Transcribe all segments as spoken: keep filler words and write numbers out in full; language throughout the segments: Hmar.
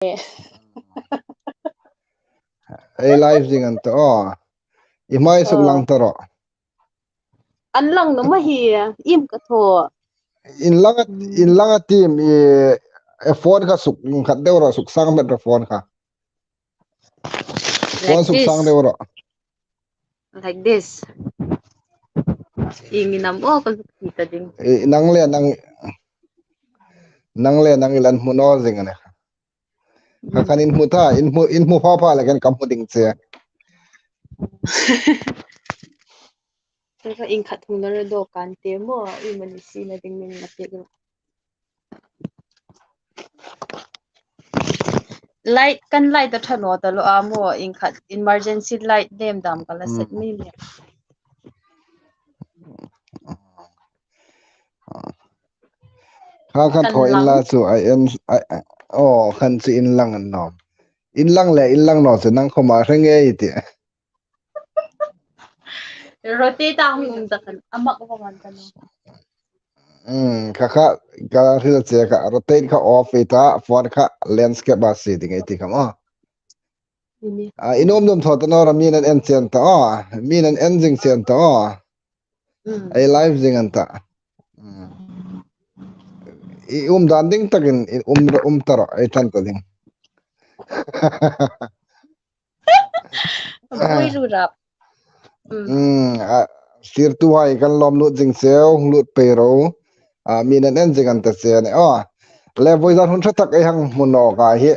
Ei live zing an ta aw. I hmai suk lang ta ro. An lang naw ma hi, im ka thaw. In lang a, in lang a tim i, e phone kha suk, in khat deu ro suk sang met ro phone kha. Phone suk sang deu ro. Like this. Ieng am aw ka zuk ti ta ding. E, nang le nang, nang le nang i lan hmu naw zing a nih. Kha khan in hmu ta, in hmu, in hmu pha pha le khan ka hmu ding che. Kha in khat hung na ro do kan te maw, i mani si na ding min na pek. Light, kan light a tha naw ta lo a maw, in khat emergency light dem dam ka la set mi mi. Kha khan thaw inla chu a en, a, a, aw, khan chu in lang an nawm. In lang le, in lang naw chu nang khoma hre ngei ti. Rotate a hung um ta khan, a mak vawng an ta naw. Mm, kha kha, ka hril che kha, rotate kha off ei ta, phone kha landscape a si ding ei ti kha maw. Ini. A, in um dum thaw ta naw ra, mi'n an en che an ta aw, mi'n an en zing che an ta aw. Mm. Ei live zing an ta. Mm. I um dan ding takin, i um, um ta ro, ei tan ta ding. Bui ru rap. Mm. Mm, a, sirtuhai kan lawm lut zing cheu, lut pei ro. A, mi'n an en zing an ta che a nih. Aw, le vawizan hun ṭha tak ei hang hmu nawk a hi.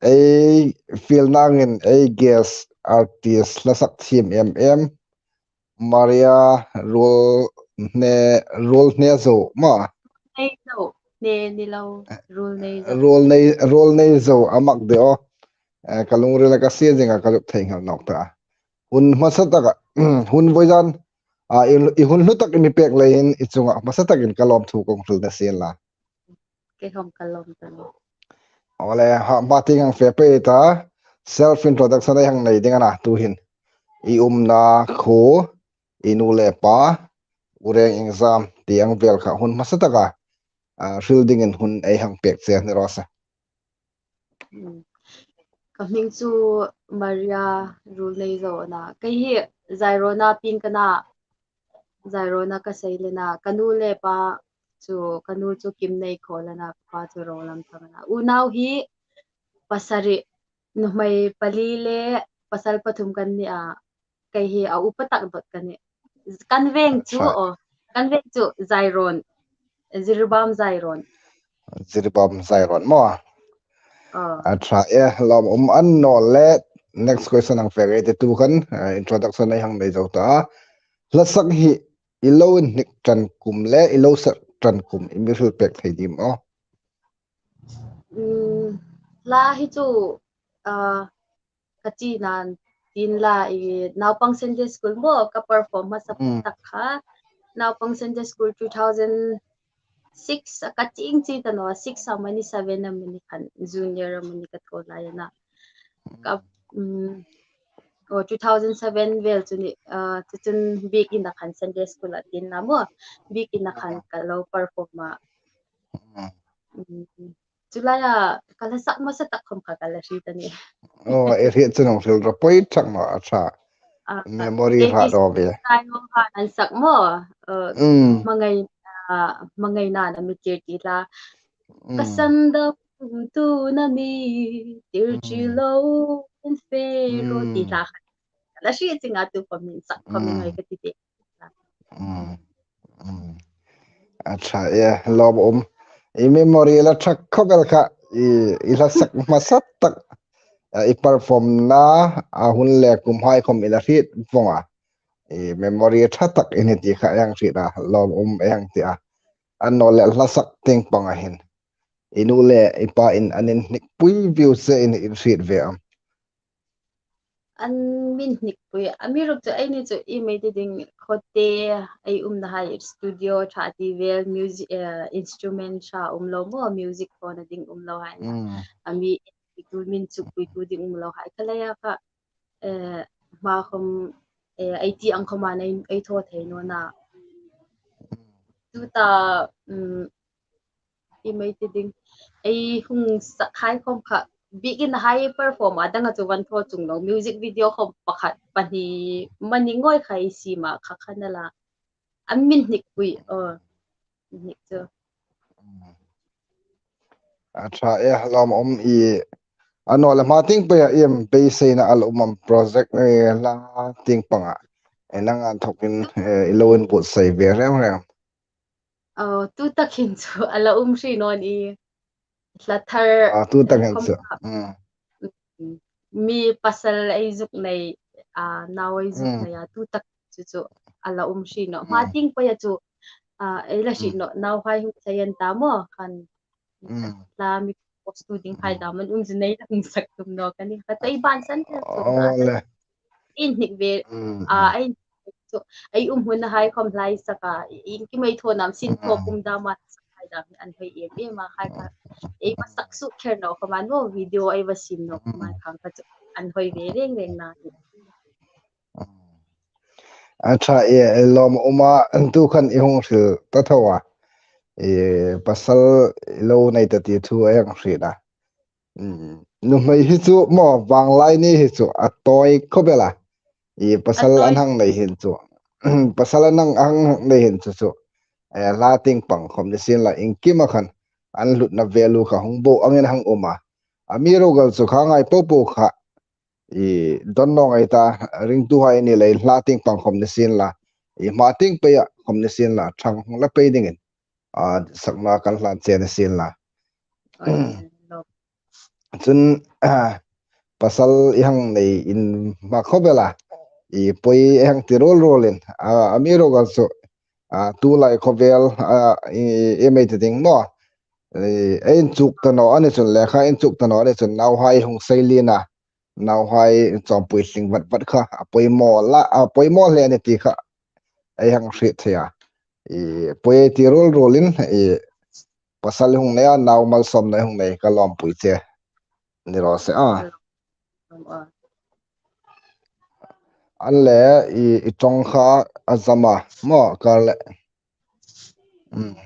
Ei fiel nangin ei guest artist hla sak thiem em em. Maria Ruolhne, Ruolhnezo maw. Nei zo, ne ni lo, Ruolnezo. Ruolnei, Ruolneizo a mak de aw. Eh, ka lungrila ka sie zinga ka zuk thei nghal nawk ta. Hun hmasa taka, hun vawizan, a, i, i hun hlu tak i mi pek leiin i chunga hmasa takin ka lawmthu kong hril ta sien la. Kei khom ka lawm ta lo. Awle, ha, hma tieng hang fe pei ta, self introduction ei hang nei ding a na, tuhin. I umna khuo, i nu le pa, u reng iengzam, ti ang vel kha hun hmasa taka, a, hril dingin hun ei hang pek che ni raw se. Mm. Ka hming chu Maria Ruolneizo a na. Kei hi Zairona pieng ka na, Zairona ka sei le na, ka nu le pa chu, ka nu chu Kimneikhawla na, ka pa chu Rolamthang a na. Unau hi pasari, nuhmei pali le pasal pathum kan ni a, kei hi a upa tak dawt ka nih. Kan veng chu, aw, kan veng chu Zairon, Jiribam Zairon. Jiribam Zairon maw. Aw. A ṭha e, lawm um an naw le, next question ang fe ngei te tu khan, eh, introduction ei hang nei zo ta. Hla sak hi i lo inhnik ṭan kum le i lo sak ṭan kum i mi hril pek thei dim aw. Mm, hla hi chu, ah, ka chi nan tin la, i naupang Sunday school maw ka perform hmasa tak kha. Naupang Sunday school two thousand six a ka ching chi ta naw, six amani seven amani khan, junior amani ka thaw lai a na. Ka, mm, aw, two thousand seven vel chu ni, ah, chu chun biekin a khan Sunday school a tin la maw. Biekin a khan ka lo perform a. Mm. Chu laia ka hla sak hmasa tak khom kha ka la hriet a nih. Aw, ei hriet chu nang hril rawh, poi tak naw a ṭha. Ah, memory hrat ro ve. Style kha an sak maw. Uh, mm. Hmangai, ah, hmangaina a mi tir ti la. Mm. Ka sandam tu na mi tir chi lo in fe ro ti la kha. Ka la hriet zing a, tu khom min sak khom min ngai ka ti te. Mm. Mm. A ṭha e, lawm um. I memory la ṭha khawp el kha, i, i hla sak hmasa tak, a, i perform na, a hun le kum hai khom i la hriet vawng a. I memory ṭha tak i ni ti kha ei hang hriet a, lawm um ei hang ti a. An naw le hla sak tieng pang a hin. I nu le i pa in an inhnik pui viu che in i hriet ve am? An mi inhnik pui. Amiruokchu eini chu i mei ti ding khote ei umna hai studio ṭha ti vel music, eh, instrument ṭha um lo maw, music khawna ding um lo hai na. Mm. A mi tu min chukpuitu ding um lo hai. Kha leia kha, eh, hma khom, eh, ei ti ang khoma nei, ei thaw thei naw na. Tuta, mm, i mei ti ding. ei hung sak hai khom kha, biekin hai perform a dang a chu van thaw chung naw, music video khom pakhat pahni mani ngei kha ei siem a, kha kha ni la. A min hnik pui, aw, hnik chu. A ṭha e, lawmum i, a naw le hma tieng peia iem beiseina a la um am, project, eh, hla tieng panga, eh, nang inthawkin, eh, i lo inbuotsai ve reng reng? Aw, tu takin chu a la um hri naw ni, hla thar, ah, tu takin chu, mm, mi pasal ei zuk nei, ah, nau ei zuk nei a, tu tak chu chu a la um hri naw. Hma tieng peia chu, ah, ei la hriet naw, nauhai hung thei an ta maw, khan hla mi post tu ding hai dam an um chu nei la hung sak tum naw ka ni. Kha ei ban san thei chu, a, le, inhnik ve, a, ei chu, ei um hun hai khom hla ei sak a, iengkim ei thaw nam sin thaw kum dam a, sak hai dam an hoi em em a, hai kha ei va sak suk kher naw khom an maw, video ei va siem naw khom an, kha kha chu an hoi ve reng reng na. A ṭha e, lawmum a, tu khan i hung hril ta tho a, i pasal i lo nei ta ti thu ei hang hriet a. Mm, nuhmei hi chu maw, vanglai ni hi chu a tawi khop el a. I pasal an hang nei hin chu, pasal an hang, hang nei hin chu chu, eh, hla tieng pang khom ni sien la, iengkima khan an hlutna value kha hung bo angin hang um a. Amiruokchu kha ngai po po kha, i don naw ngai ta, ringtuhai ni lei, hla tieng pang khom ni sien la, i hma tieng peia khom ni sien la, ṭhang hung la pei dingin, a, sakna kan hlan che ni sien la. Chun, a, pasal i hang nei in hma khop el a, i poi ei hang ti ruol ruolin, a, amiruokchu, a, tulai khawvel, a, i, i mei ti ding maw, i, ei inchuk ta naw a ni chun, lekha inchuk ta naw a ni chun, nauhai hung sei lien a, nauhai chawmpui tling vat vat kha a poimaw la, a poimaw hle a ni ti kha ei hang hriet thei a. I poi ei ti ruol ruolin, i pasal hung nei a, nau malsawmna hung nei ka lawmpui che ni raw se a. An le i, i ṭawng kha a zam a maw, kar le. Mm.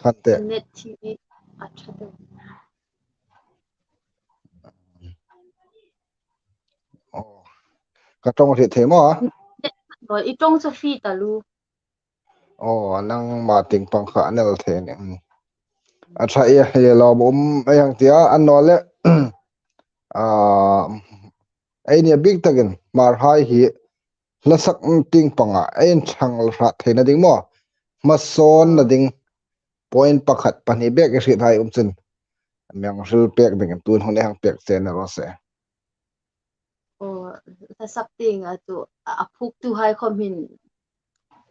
Khan te. Net hi a ṭha deuh. Oh. Ka ṭawng hriet thei maw? Net, i ṭawng chu hriet taluo. Oh, nangma tieng pang kha a nel thei ni. Mm. A ṭha e, hi lawmum ei hang ti a, a naw le, a, ei ni a bik takin, Hmarhai hi hla sak tieng panga ei inṭhang hrat theina ding maw, hmasawnna ding point pakhat pahni bek i hriet hai um chun, mi hang hril pek dingin tuhin hung ei hang pek che ni raw se. Aw, hla sak tienga chu a, a phuoktuhai khom hin,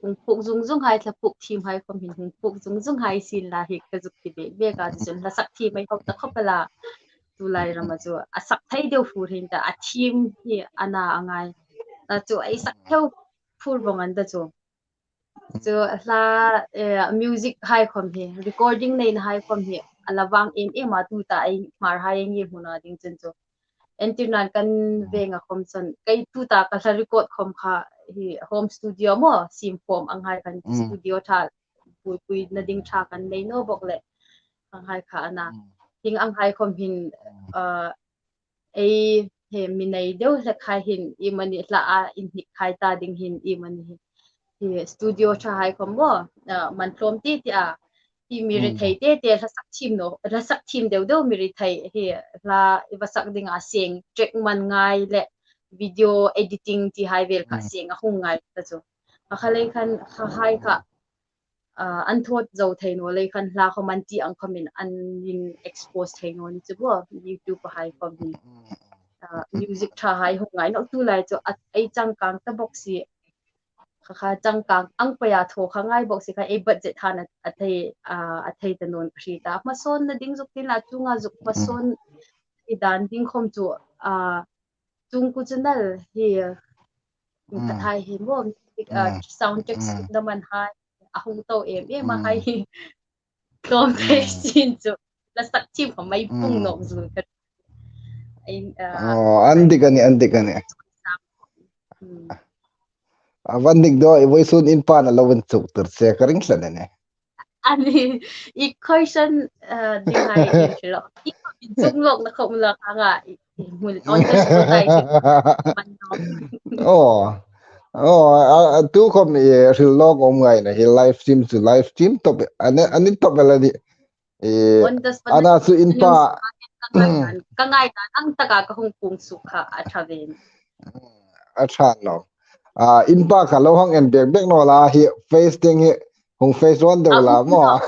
hung phuok zung zung hai, hla phuok thiem hai khom hin hung phuok zung zung hai sien la hi ka zuk ti bek bek a, chun hla sak thiem ei hau ta khop el a. Tulai rama chu a sak thei deu fur hin ta, a thiem hi a na a ngai. Ta chu ei sak thei fur vawng an ta chu. Chu hla, eh, music hai khom hi, recording neina hai khom hi a la vang em em a, tuta ei Hmarhai ei ngir hmuna ding chun chu. Entirnan kan venga khom chun, kei tuta ka hla record khom kha hi home studio maw, siem khom ang hai khan studio ṭha, pui puina ding ṭha kan nei naw bawk le, ang hai kha a na. Hieng ang hai khom hin, uh, ei, he, mi nei deu hlek hai hin, iemani hla a inhnik hai ta ding hin, iemani hi, hi studio ṭha hai khom maw, ah, man tlawm ti ti a, hi mi rethei te te hla sak thiem naw, hla sak thiem deu deu mi rethei, hi hla i va sak dinga seng, track man ngai le video editing ti hai vel kha seng a hung ngai ta chu. A kha lei khan, kha hai kha, ah, an thaw zo thei naw lei khan hla khom an ti ang khomin an in expose thei naw ni chu bo, YouTube hai khomin. Ah, music ṭha hai hung ngai naw tulai chu a, ei changkang ta bawk si. Kha kha changkang ang peia thaw kha ngai bawk si kha ei budget han a, a thei, ah, a thei ta naw ni ka hriet a. Hmasawnna ding zuk ti la chunga zuk hmasawn i dan ding khom chu, ah, chungkuo channel hi, mm, ka thai hi maw, music, ah, sound check na man hai, a hung to em em a hai hi. Tlawm thei sin chu, hla sak thiem kha mei pung nawk zu ka. Ai, ah, oh, an dik a nih, an dik a nih. Hmm. A van dik daw, i voisun in pan a lo inchuk tir che ka ring thlan a nih. Ani, i question, eh, ding hai i hril lo. I khawm inchuk lawkna khawm la ka nga, i, i hmun on the spot ai. Oh. Oh, a, a, tu khawm i hril lawk um ngai naw, hi live stream chu live stream top, ani, ani top la ni. Eh, on the spot ana chu in pa. Ka ngai dan, ka ngai dan ang taka ka hung pung suk kha a ṭha ve. A ṭha naw. Ah, in pa ka lo hang en bek bek naw la hi face ding hi hung face rawn deu la maw.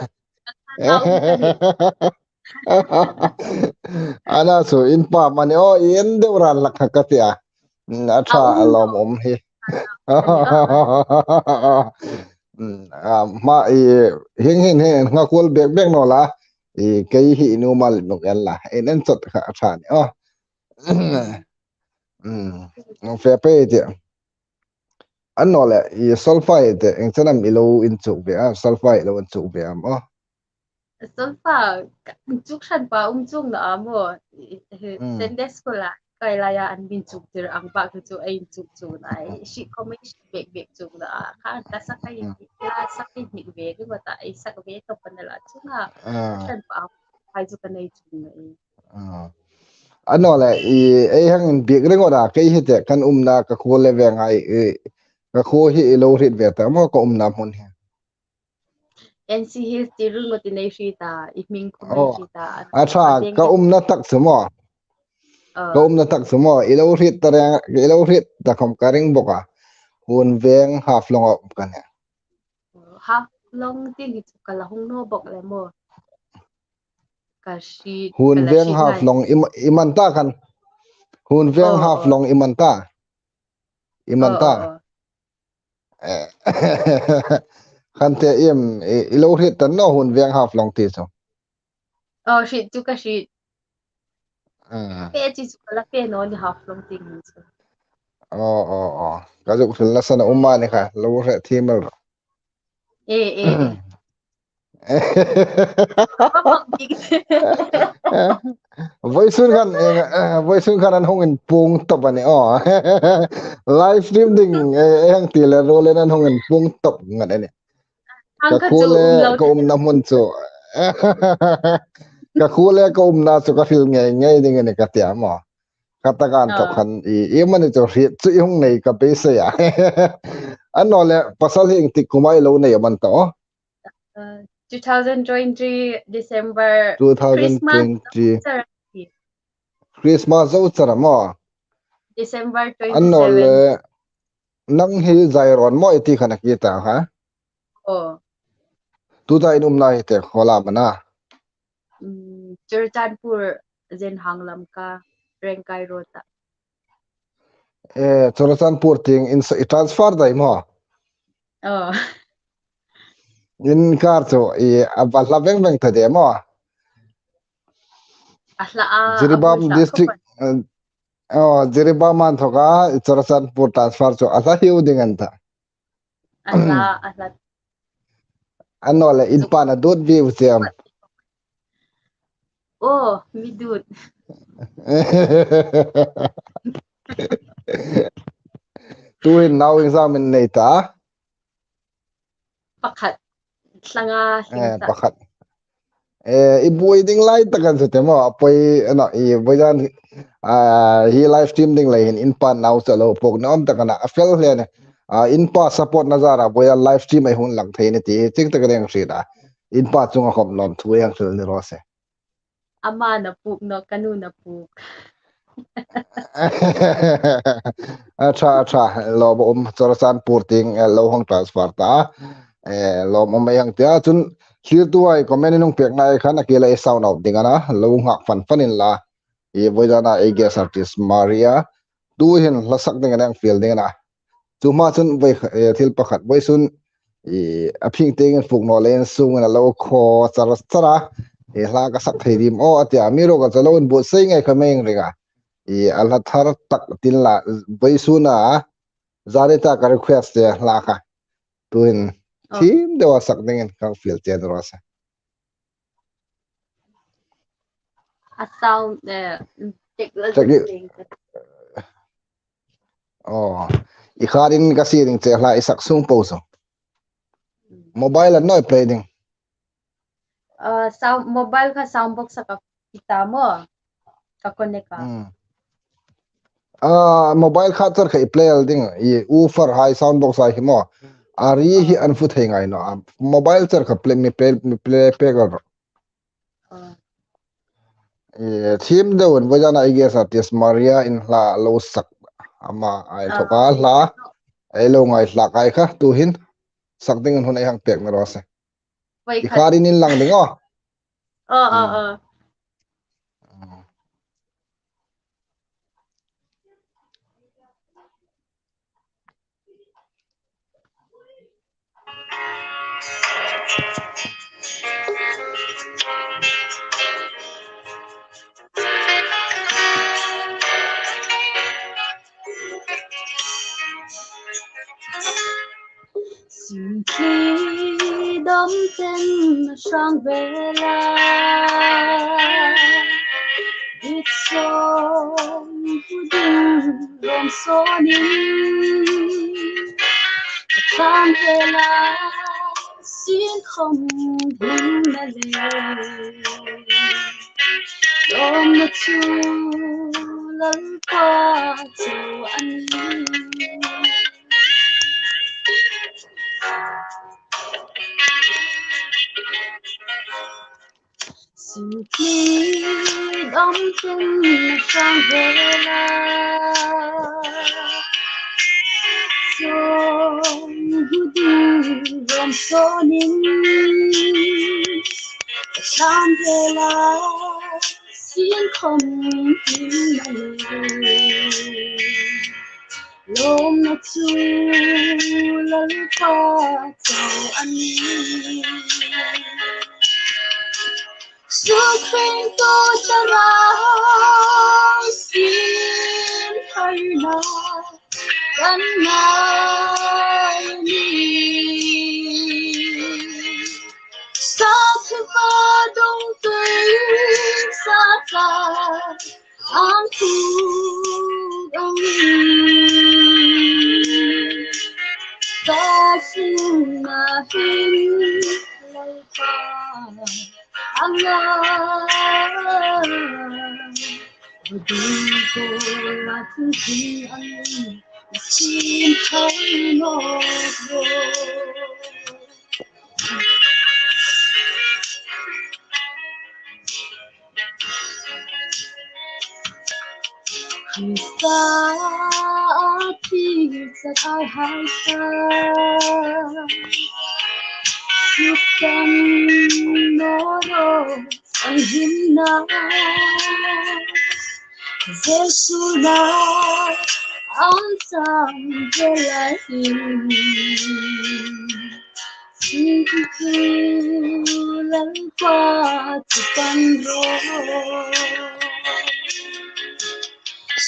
Ana chu in pa mani o i en deu ran lak kha ka tia. Mm, a ṭha a lawm um hi. Mm, ah, ma i hing hin hin nga kul bek bek naw la. I kei hi i nu mal nuk en la. En en chot kha a ṭha ni o. Mm. Fe pe ti. Annawleh, i solfa te, ieng chen am i lo inchuk ve am, solfa i lo inchuk ve am, aw. Solfa, inchuk hran pa um chuong naw am aw, i, i, Sunday school-a, kai laia an min chuk tir ang pa chu ei inchuk chuong a, i, si khawm ei si bek bek chuong naw a, kha an ta sak ei, ta sak ei hnik ve, ringawt a, ei sak ve tawp a ni la chuong a, hran pa, hai chu ka nei chuong naw e. Ah. Annawleh, i, ei hang inbiek ringawt a, kei hi te, kan umna ka khuo le veng hai, i, ka khuo hi i lo hriet ve ta maw, ka umna hmun hi. N C Hills ti ringawt i nei hriet a, i hming khawm ei hriet a. A ṭha, ka umna tak chu maw. Ka umna tak chu maw, i lo hriet ta reng, i lo hriet ta khawm ka ring bawk a. Hun veng Haflong a um ka nih. Haflong ti hi chu ka la hung naw bawk le maw. Ka hriet, Hun veng Haflong i man ta khan. Hun veng Haflong i man ta. I man ta. Eh, khan te im, i, i lo hriet ta naw Hun veng Haflong ti chu. Aw, hriet chu ka hriet. Ah. Pe chi chu ka la pe naw ni Haflong ti ni chu. Aw, aw, aw. Ka zuk hril nasa naw um a ni kha, lo hre thim el ro. Eh, eh, eh. Voisun khan, eh, eh, voisun khan an hung inpung tawp a ni aw. Live stream ding, eh, eh, hang ti le ro le an hung inpung tawp ngat a ni. Ka khuo le ka umna hmun chu. Ka khuo le ka umna chu ka hril ngei ngei ding a ni ka tia maw. Ka taka an tawk khan i, i mani chu hriet chu i hung nei ka beisei a. Annawleh pasal hi ieng tik kuma i lo nei am an ta aw. Uh, two thousand twenty December, two thousand twenty. Christmas zauh char a ni. Christmas zauh char a maw. December twenty-seven. Annawleh nang hi Zairon maw i ti khan a ki ta ha. Aw. Tuta in umna hi te khuo la am a na. Mm, Churachandpur Zenhang Lamka, Rengkai Road-a. Eh, Churachandpur tieng in sa, i transfer dai maw? Oh. In kar chu i a va hla veng veng ta de maw? A hla a, Jiribam district, eh, oh, Jiribam an thawka i Churachandpur transfer chu a hla hiu ding an ta. A hla, a hla. Annawleh in pa'n a dut viu che am. Oh, mi dut. Tuhin nau exam in nei ta? Pakhat. Thlanga hling ta. Eh, pakhat. Eh, i buoi ding lai tak an chu te maw, a poi, ano, i buoi dan, ah, hi live stream ding lai hin in pa'n nau chu lo pawk nawm tak a na, a fel hle a ni. Ah, in pa support-na zara buoi a live stream ei hung lang thei ni ti, chik tak reng hriet a. In pa chunga khawm lawmthu ei hang hril ni raw se. Ama'n a puk naw, ka nu'n a puk. A ṭha, a ṭha, lawm um, Churachandpur tieng, eh, lo hang transfer ta. Eh, lawm um ei hang tia, chun, thlirtuhai comment in hung pek ngai khan a ki la ei sound out ding a na, lo nghak fan fan inla. I voi dana ei guest artist Maria. Tuhin hla sak ding a na, fiel ding a na. Chu hma chun voi, eh, thil pakhat, voisun, i, a phing tieng in fuk naw le insung in a lo khaw char char a. I, hla ka sak thei dim aw a tia, mi ruok a chu lo inbuotsai ngei kha mei ring a. I, a hla thar tak tin la, voisuna, zari ta ka request te hla kha. Tuhin, thiem deu a sak dingin ka fiel che ni raw se. A sound, eh, technology. Aw, i kharin ka si ding che hla i sak sung po so. Mobile an noi play ding. uh, sound, mobile kha sound box a ka fit a maw. Ka connect a. Mm. Ah, mobile kha char kha i play el ding, i woofer hai sound box hai hi maw. A ri hi an fu thei ngai naw. Ah, mobile char kha play, mi play, mi play pek el ro. Ah. Eh, thiem deuin vawizana i guest artist Maria in hla lo sak ama ai Ah. thok a hla. Ei lo ngaithlak ai kha tu hin sak dingin hun ei hang pek naw raw se. Voi I khat. Kharin in lang ding aw. Oh, oh, Hmm. oh. Simthli dam ten sang vela, dit song hu ding rom sonin, sang vela, sin khom ding na le. Lawmna chu Lalpa chu a nih. Simthli dam ten sang vela, song hu ding rom sonin, sang vela, sin khom ding na le. Lawmna chu Lalpa chau a nih. Suk ring to charai sin thaina kan ngai ni. Sa thipa dong tui sa ka ang tu dong. Ka sung na hin Lalpa ang a. Budi ko la tu hin ang. Sin thai no ko. Krista a thi sa ai hai sa. Suk kan no ro ang hin na. Jesu na ang sang velai hin. Sing tu Lalpa chu pan ro.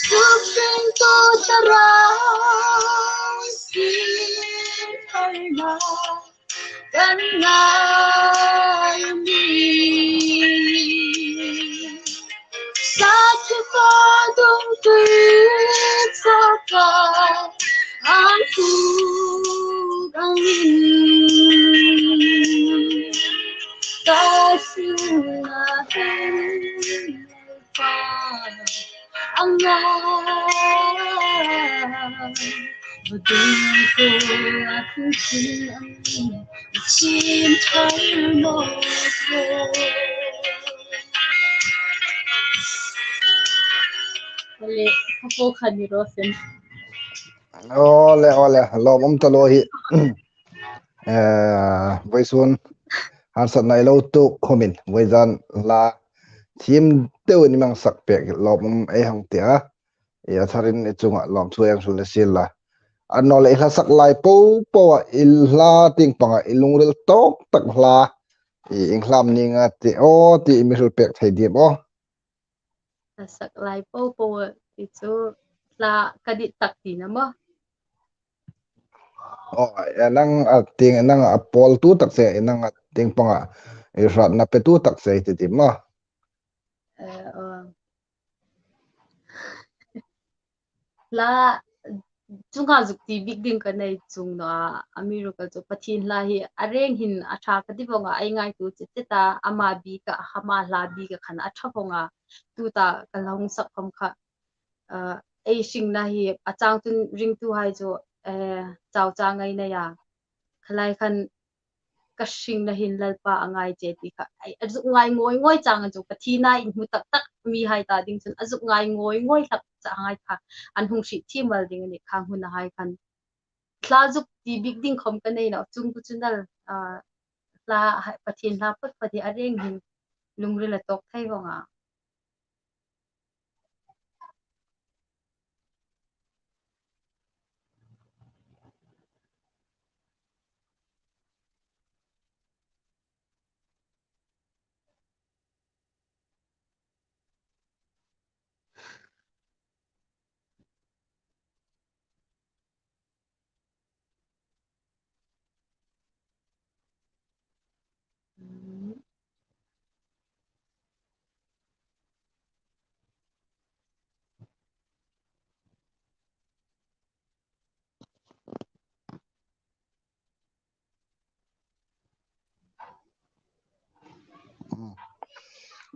Suk sing to charai sin thaina kan ngai ni. Sa thipa dong tui sa ka ang tu dong. Ka sung na hin pa ang a. Budi ko la tu hin ang. Sin thai no ko. Ole, hapo khani rosen. Ole, ole, lawm um ta lo hi. Eh, vawisun harsatna i lo tuok khomin, vawizan hla thiem deuin i hang sak pek lawm um ei hang ti a. I a tharin i chunga lawmthu ei hang hril sien la. Annawleh i hla sak lai po po a, i hla tieng panga i lungril tawk tak hla i inhlam ni nga ti aw ti i mi hril pek thei diem aw. Hla sak lai po po a ti chu hla ka dit tak ti na maw. Aw, e nang a tieng, nang a pawl tu tak che, nang a tieng panga i hratna pe tu tak che ti ti maw. Eh, aw. Hla Chunga zuk ti bik ding ka nei chuong naw a, amiruokchu Pathien hla hi a reng hin a ṭha ka ti vong a, ei ngaituo chet chet a, ama bik a, ama hla bik a khan a ṭha vong a, tuta ka lo hung sak khom kha, eh, ei hringna hi a chang chun ringtuhai chu, eh, chau chang ei nei a, kha lai khan ka hringna hin Lalpa a ngai che ti kha, ei, a zuk ngai ngawi ngawi chang chu ka thina inhmu tak tak mihai ta ding chun a zuk ngai ngawi ngawi hlak chang ei kha, an hung hriet thiem mal ding a nih kha, hunahai khan. Hla zuk ti bik ding khom ka nei naw, chuong ku chu nal, ah, hla, Pathien hla phawt phawt hi a reng hin lungril a tawk thei vong a.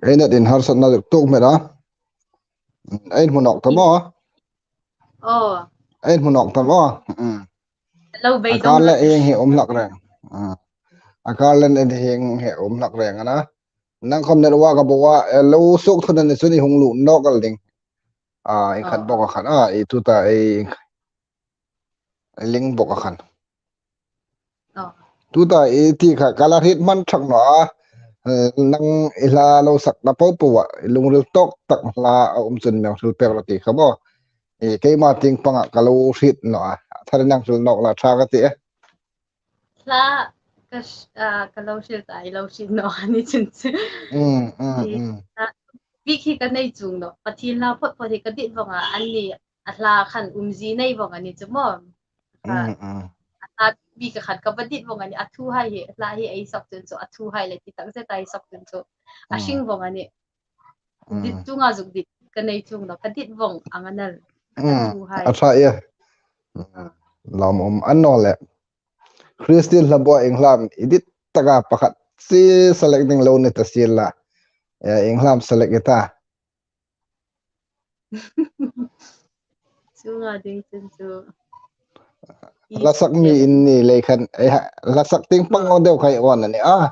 Ei netin harsatna zuk tuok met a. Ei hmu nawk ta maw? Oh. Ei hmu nawk ta maw? Mm. Lo bei a kar dong le la. Ieng hi um hlak reng. Mm. A kar le ieng hi um hlak reng a na. Nang khom network a bo a, eh, lo suok thun a ni chun i hung lut nawk el ding. Ah, ieng khat bawk a khan. Ah, i tuta ei link bawk a khan. Oh. Tuta i ti kha ka la hriet hman thak naw a. Eh, nang i hla lo sakna po po a, i lungril tawk tak hla a um chun mi hung hril pek rawh ti kha maw. Eh, keima tieng panga ka lo hriet naw a. Thar nang hril nawk la ṭha ka ti e. Hla ka sh-, ah, ka lo hril ta, i lo hril naw a ni chun chu. Mm, mm, eh, mm. Ah, bik hi ka nei chuong naw. Pathien hla phawt phawt hi ka dit vong a, anni a hla khan umzie nei vong a ni chu maw. Mm, mm. A hla bik a khan ka va dit vong a ni, a thuhai hi, a hla hi ei sak chun chu, a thuhai le ti tak zeta ei sak chun chu. A hring vong a ni. Dit chuonga zuk dit ka nei chuong naw, ka dit vong ang a nal. A thuhai. A ṭha e. Mm. Lawmum a ni naw le. Christian hla bua ieng hlam i dit taka pakhat si select ding lo ni ta si la. Eh, ieng hlam select i ta. Chuonga ding chun chu. Hla sak mi in ni lei khan, eh, hla sak tieng pang aw deu khai awn a ni a.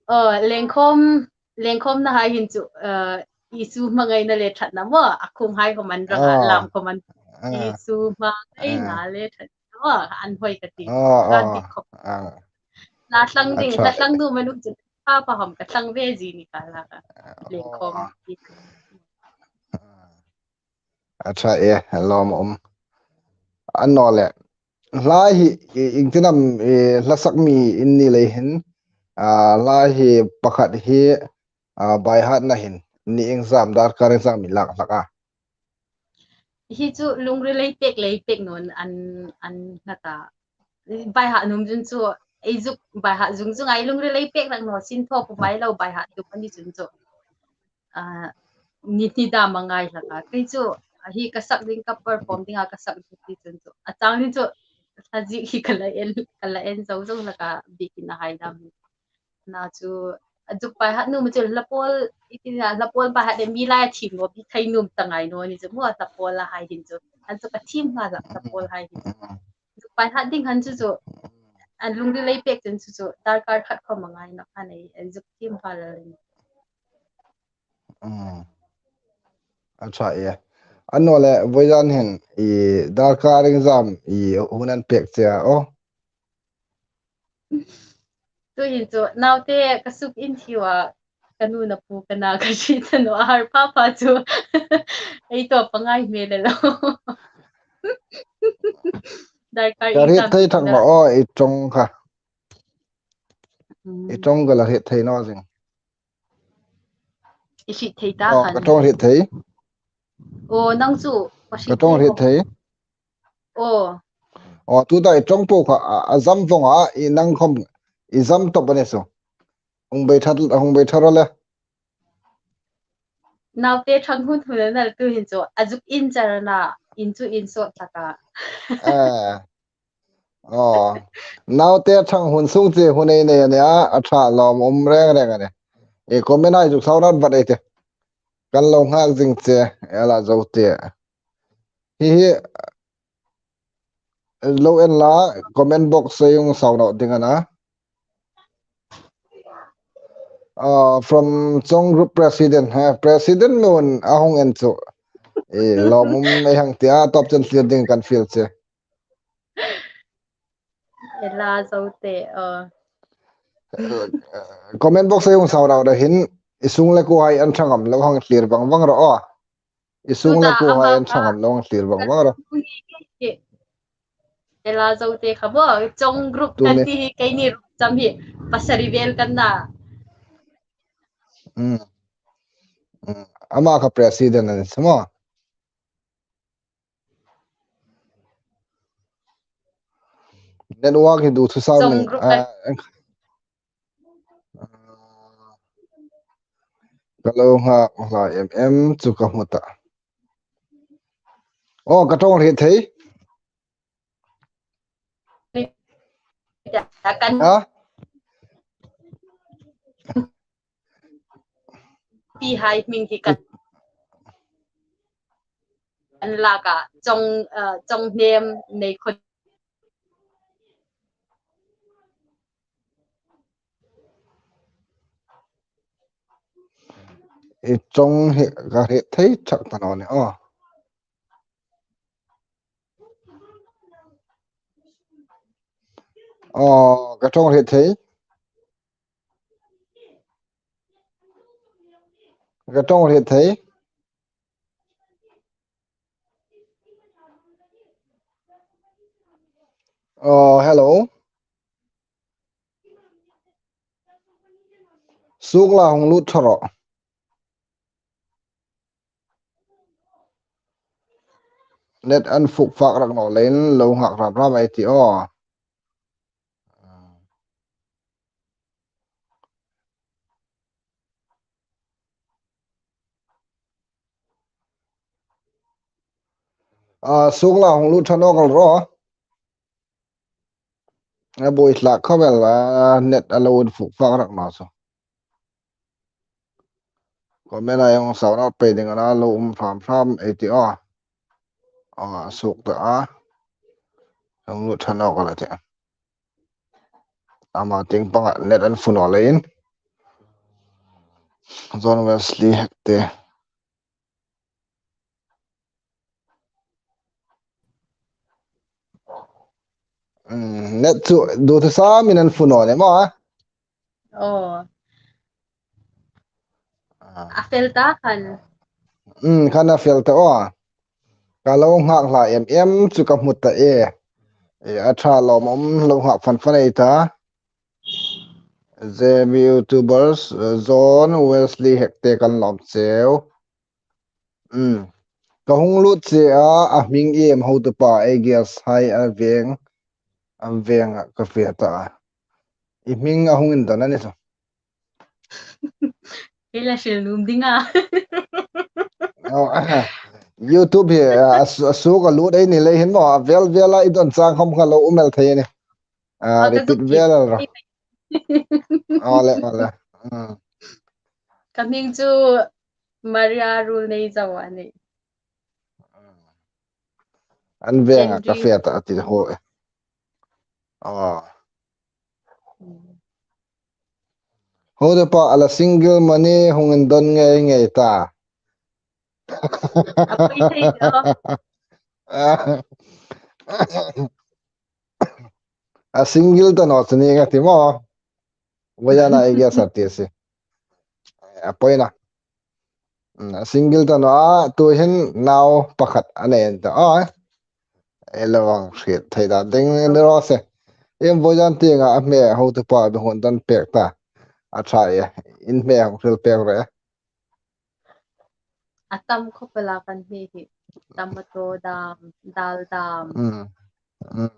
Oh, lengkhawm, lengkhawmnahai hin chu, eh, Isu hmangaina le ṭhatna maw, a khunghai khom an rang a, lam khom an. Ah. Isu hmangaina le ṭhatna maw, an hoi ka ti. Ah, ka ah, dik khop. Ah. Hla tlang ding, hla tlang nuom a nuom chun, pha pha hom ka tlang ve zie ni ka la ka. Lengkhawm. Ah. A ṭha e, lawmum. A ni naw le. Hla hi, i, ieng tin am, i, hla sak mi in ni lei hin, ah, hla hi pakhat hi, ah, baihatna hin, ni ieng zam, darkar ieng zam mi lak hlak a. Hi chu lungril lei pek, lei pek naw an, an na ta. Baihat nuom chun chu, ei zuk baihat zung zung a, lungril lei pek rak naw, sin thaw pu mai lo baihat dum a ni chun chu. Ah, ni, ni dam a ngai hlak a. Kei chu, ah, hi ka sak ding, ka perform ding a ka sak ding ti chun chu. A chang ding chu, hla ziek hi ka la en, ka la en zo zo hlak a, biekin a hai dam. Na chu, a zuk baihat nuom chu, hla pawl, i ti na, hla pawl baihat le mi lai a thiem naw, bik thei nuom ta ngai naw ni chu, maw hla pawl a hai hin chu. An chu ka thiem nga hlak, hla pawl hai hin chu. Zuk baihat ding han chu chu. An lungril lei pek chun chu chu, darkar khat khom a ngai naw khan ei, ei zuk thiem pha la le. Mm. A ṭha e. A ni naw le, vawizan hin, i, darkar ieng zam, i, hun an pek che a, aw. Tuhin chu, naute ka suk in thiu a, ka nu na pu ka na ka hriet ta naw a, har pha pha chu. Ei tawp a ngai hmel el lo. Darkar ieng zam. Ka hriet thei thak naw, aw, i ṭawng kha. Mm. I ṭawng ka la hriet thei naw zing. I hriet thei ta khan. Aw, ka ṭawng hriet thei. Aw, nang chu, ka hriet thei. Ka ṭawng hriet thei. Aw. Aw, tuta i ṭawng po kha, a, a zam vong a, i nang khom, i zam tawp a ni chu. Hung bei ṭhat, hung bei ṭhat ro le. Naute ṭhang hun hun a nal tuhin chu, a zuk in char a na, In chu in sawt hlak a. Eh. Oh. Naute ṭhang hun sung che hun ei nei a nih a, a ṭha lawmum reng reng a nih. E comment-a i zuk sau nawk vat ei tih. Kan lo nghak zing che, ela Zote. Hi hi, lo en la, comment box-a i hung sau nawk ding a na. Ah, from Chong Group President, ha, President nun a hung en chu. E, lawmum ei hang tia, top ten thlir ding kan fiel che. Ela Zote, oh. Eh, comment box-a i hung sau nawk hin, i sung le kuohai an ṭhang am lo hang thlir vang vang rawh, oh. I sung le kuohai an ṭhang am lo hang thlir vang vang rawh. Ela Zote kha bo, Chong Group kan ti hi, keini ruok cham hi, pasari vel kan na. Mm. Mm. Ama kha President a ni chu maw. Network hi duthusau Chong Group kan. Ah, ka lo nghak hla em em chu ka hmu ta. Oh, ka ṭawng hriet thei. Kan. Ha? Pi hai hming hi kan, kan lak a, Chong, eh, Chong hnem nei khun. I Chong hi ka hriet thei chak ta naw ni, oh. Oh, ka ṭawng hriet thei. Ka ṭawng hriet thei. Oh, hello. Suk la hung lut ṭha rawh. Net an fuk fak rak naw leiin lo nghak ram ram ei ti, oh. Ah, suk la hung lut ṭha nawk el rawh. A buoi hlak khawp el a, net a lo in fuk fak rak naw chu. Comment-a i hung sau nawk pei ding a na, lo um hram hram ei ti, oh. Ah, suk ta a. Hung lut ṭha nawk el a ti. Ama tieng panga net an fuk naw leiin. John Wesley Hekte. Mm, net chu duthusam in an fuk naw ni maw. Oh. Ah. A fel ta khan. Mm, khan a fel ta, oh. Ka lo nghak hla em em chu ka hmu ta e. E, a ṭha lawmum lo nghak fan fan ei ta. J B YouTubers, eh, John Wesley Hekte kan lawm cheu. Mm. Ka hung lut che a, a hming iem hotupa, ei guest hai a veng, a veng a ka fe ta. I hming a hung indon a ni chu. Ei la hril nuom ding a. Oh, ah, YouTube hi, ah, a su-, a suk a lut ei ni lei hin maw, a vel vel a i don chang khom kha lo um el thei a ni. Ah, ka repeat zuk vel el rawh. Ole, ole. Mm. Ka hming chu Maria Rulneizo a nih. An veng a ka fe ta a ti ho e. Ah. Mm. Hotupa a la single mani hung indon ngei ngei ta. A pui thei lo. A single ta naw chu ni ka ti maw. Vawizana ei guest artist si. A poi na. Mm, a single ta naw a, tu hin nau pakhat a nei an ta. Oh. Ei lo hang hriet thei ta ding ni raw se. Em, vawizan tienga a hme hotupa bi hung don pek ta. A ṭha e. In hme hung hril pek rawh. A tam khawp el a kan hme hi. Tomato dam, dal dam. Mm. Mm.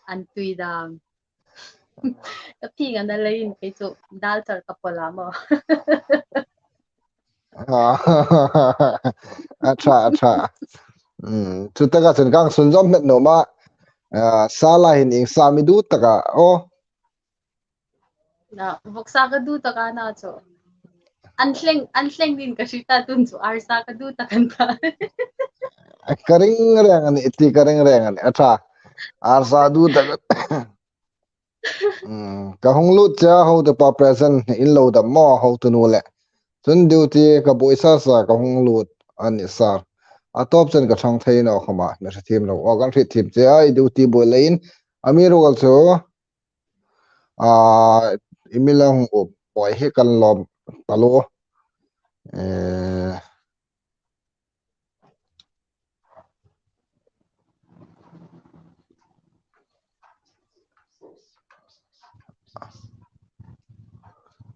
An tui dam. Ka phing a na leiin kei chu dal char ka pawl a maw. Ah, a ṭha, a ṭha. Hmm, chu taka chun ka hang sunzawm hmet naw ma. Ah, sala hin ieng sa mi duh taka, aw. Na, vawksa ka duh taka na chu. An thleng, an thleng ding ka hriet a, tun chu arsa ka duh taka an ta. Ka ring reng a nih, ti ka ring reng a nih. A ṭha. Arsa duh taka. Hmm, ka hung lut che a, hotupa present in lo dam maw, hotu nu le. Chun duty ka buoi sa sa ka hung lut a nih sir. A tawp chen ka ṭhang thei naw khawma, mi hre thiem lo. Aw, kan hriet thiem che a, i duty buoi leiin. Amiruokchu, ah, i mi lo hung up buoi hi kan lawm taluo. Eh,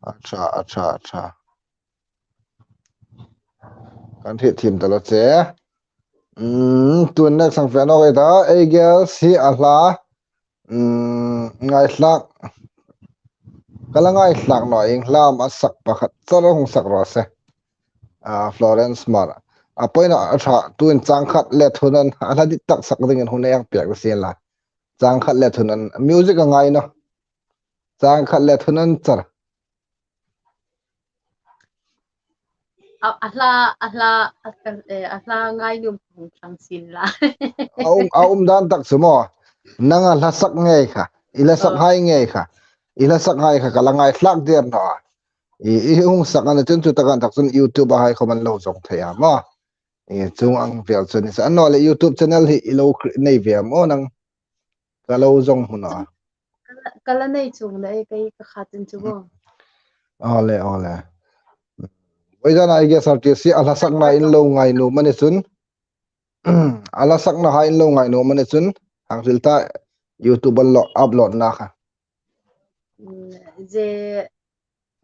A ṭha, a ṭha, a ṭha. Kan hriet thiem ta lo che. Hmm, tun next sang fe nawk ei ta. Ei girls hi a hla. Hmm, ngaithlak. Ka la ngaithlak naw, ieng hla am a sak pakhat char hung sak raw se. Ah, Florence Mar. A poina a ṭha, tuin chang khat le thum an, a hla dit tak sak dingin hun ei hang pek sien la. Chang khat le thum an, music a ngai naw. Chang khat le thum an char. A, a hla, a hla, a, eh, a hla ngai nuom hung thlang sien la. A um, a um dan tak chu maw. Nang a hla sak ngei kha. I hla sak Oh. hai ngei kha. I hla sak hai kha ka la ngaithlak der naw a. I, i hung sak a ni chun chu taka tak chun YouTube-a hai khawm an lo zawng thei a maw. I chung ang vel chu ni sa. An naw le YouTube channel hi i lo cre-, nei ve am aw nang. Ka lo zawng hmu naw a. Ka la, ka la nei chuong naw e, kei ka kha chun chu maw. Awle, awle. Voizana I guess artist hi a hla sakna in lo ngai nuom a ni chun. A hla sakna hai in lo ngai nuom a ni chun. Hang hril ta YouTube-a lo upload-na kha. Mm, ze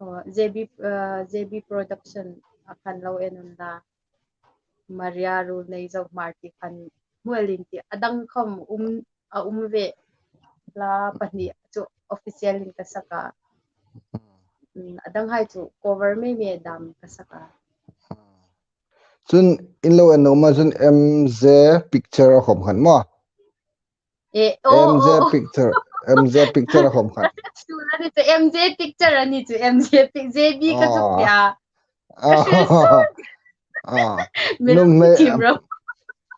Aw, J B, ah, J B Production-a khan lo en unla. Maria Ruolneizo Hmar ti khan hmu el in ti. A dang khawm um, a um ve. Hla pahni chu official-in ka sak a. Mm, a dang hai chu cover mei mei dam ka sak a. Chun in lo en nuom a chun M J Picture-a khawm khan maw. Eh, oh, M J oh, oh. Picture, M J Picture-a khawm khan. Chu la ni chu M J Picture a ni chu, M J Pic-, J B ka chu Oh. pia. Ah. Ah. Mi lo Nuhmei, thiem ro.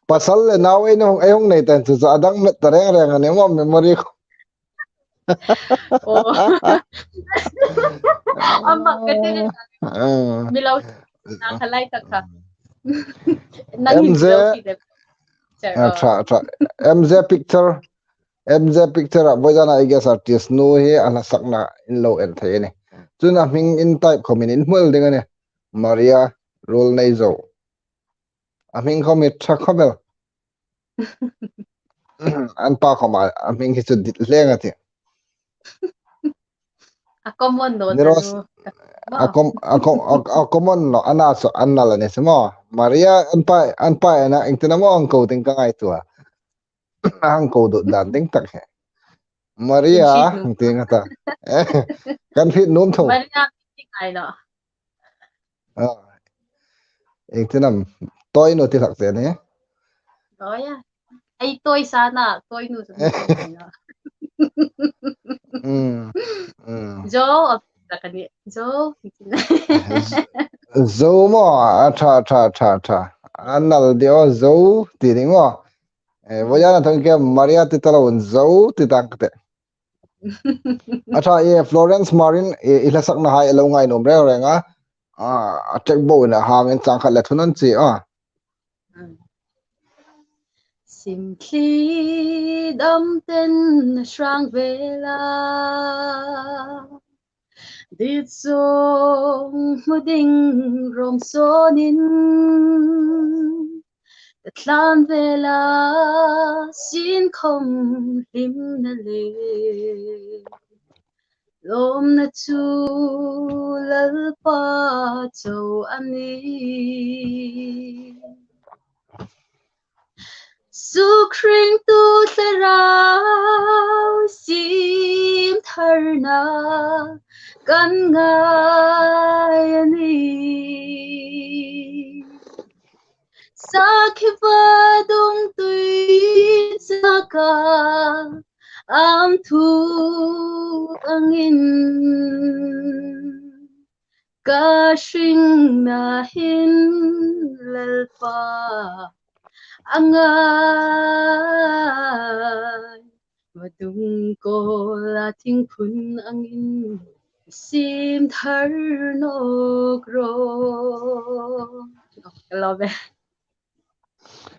Pasal le nau ei hung, ei hung nei tan chu chu a dang met ta reng reng a ni maw, memory kha. Oh. Ama ka te ni. Ah. Mi lo na kha lai ta kha. Nang hin M J, lo ki de. Picture, A, oh. Ṭha, ṭha. M J Picture, M J Picture-a voizana I guess artist nu hi a hla sakna in lo en thei a ni. Chun a hming in type khawmin in hmu el ding a ni. Maria Ruolneizo. A hming khawm hi ṭha khawp el. An pa khawma, a hming hi chu dit hleng a ti. A common naw Niros, ta lu. a com-, a com-, a, a common naw, a na chu an nal a ni chu maw. Maria an pa, an pa ena, engtin am hang ko ding ka ngaituo a. Hang ko duh dan ding tak hi. Maria, Kan hriet nuom. engtin a ta. Eh, kan hriet nuom tho. Maria, ti ngai naw. Ah. Engtin am, Toinu ti hlak che ni. Toy a. Ei Toy sa na, Toinu chu ni Toy na. Mm, mm. Zo, a, la ka ni, Zo. Zo maw, a ṭha, ṭha, ṭha, ṭha. A nal deu, Zo, ti ding maw. Eh, voizana thawk ke Maria ti ta lo, Zo, ti tang ka te. A ṭha, e, Florence Marin, e, i hla sakna hai lo ngai nuom reng reng a. A, a ṭek bo in a hangin chang khat le thum an chi a. Simthli dam ten hrang vela. Dit zawng hmu ding rawm sawnin ka tlan vela, sin khawm hlimna le lawmna chu Lalpa chau a nih. Suk hringtu thlarau siem tharna kan ngai a nih. Takhiva dung tui chaka am thu angin ka hringna hin Lalpa angai. Vadung kola thingphun angin sim thar nawk ro. Love.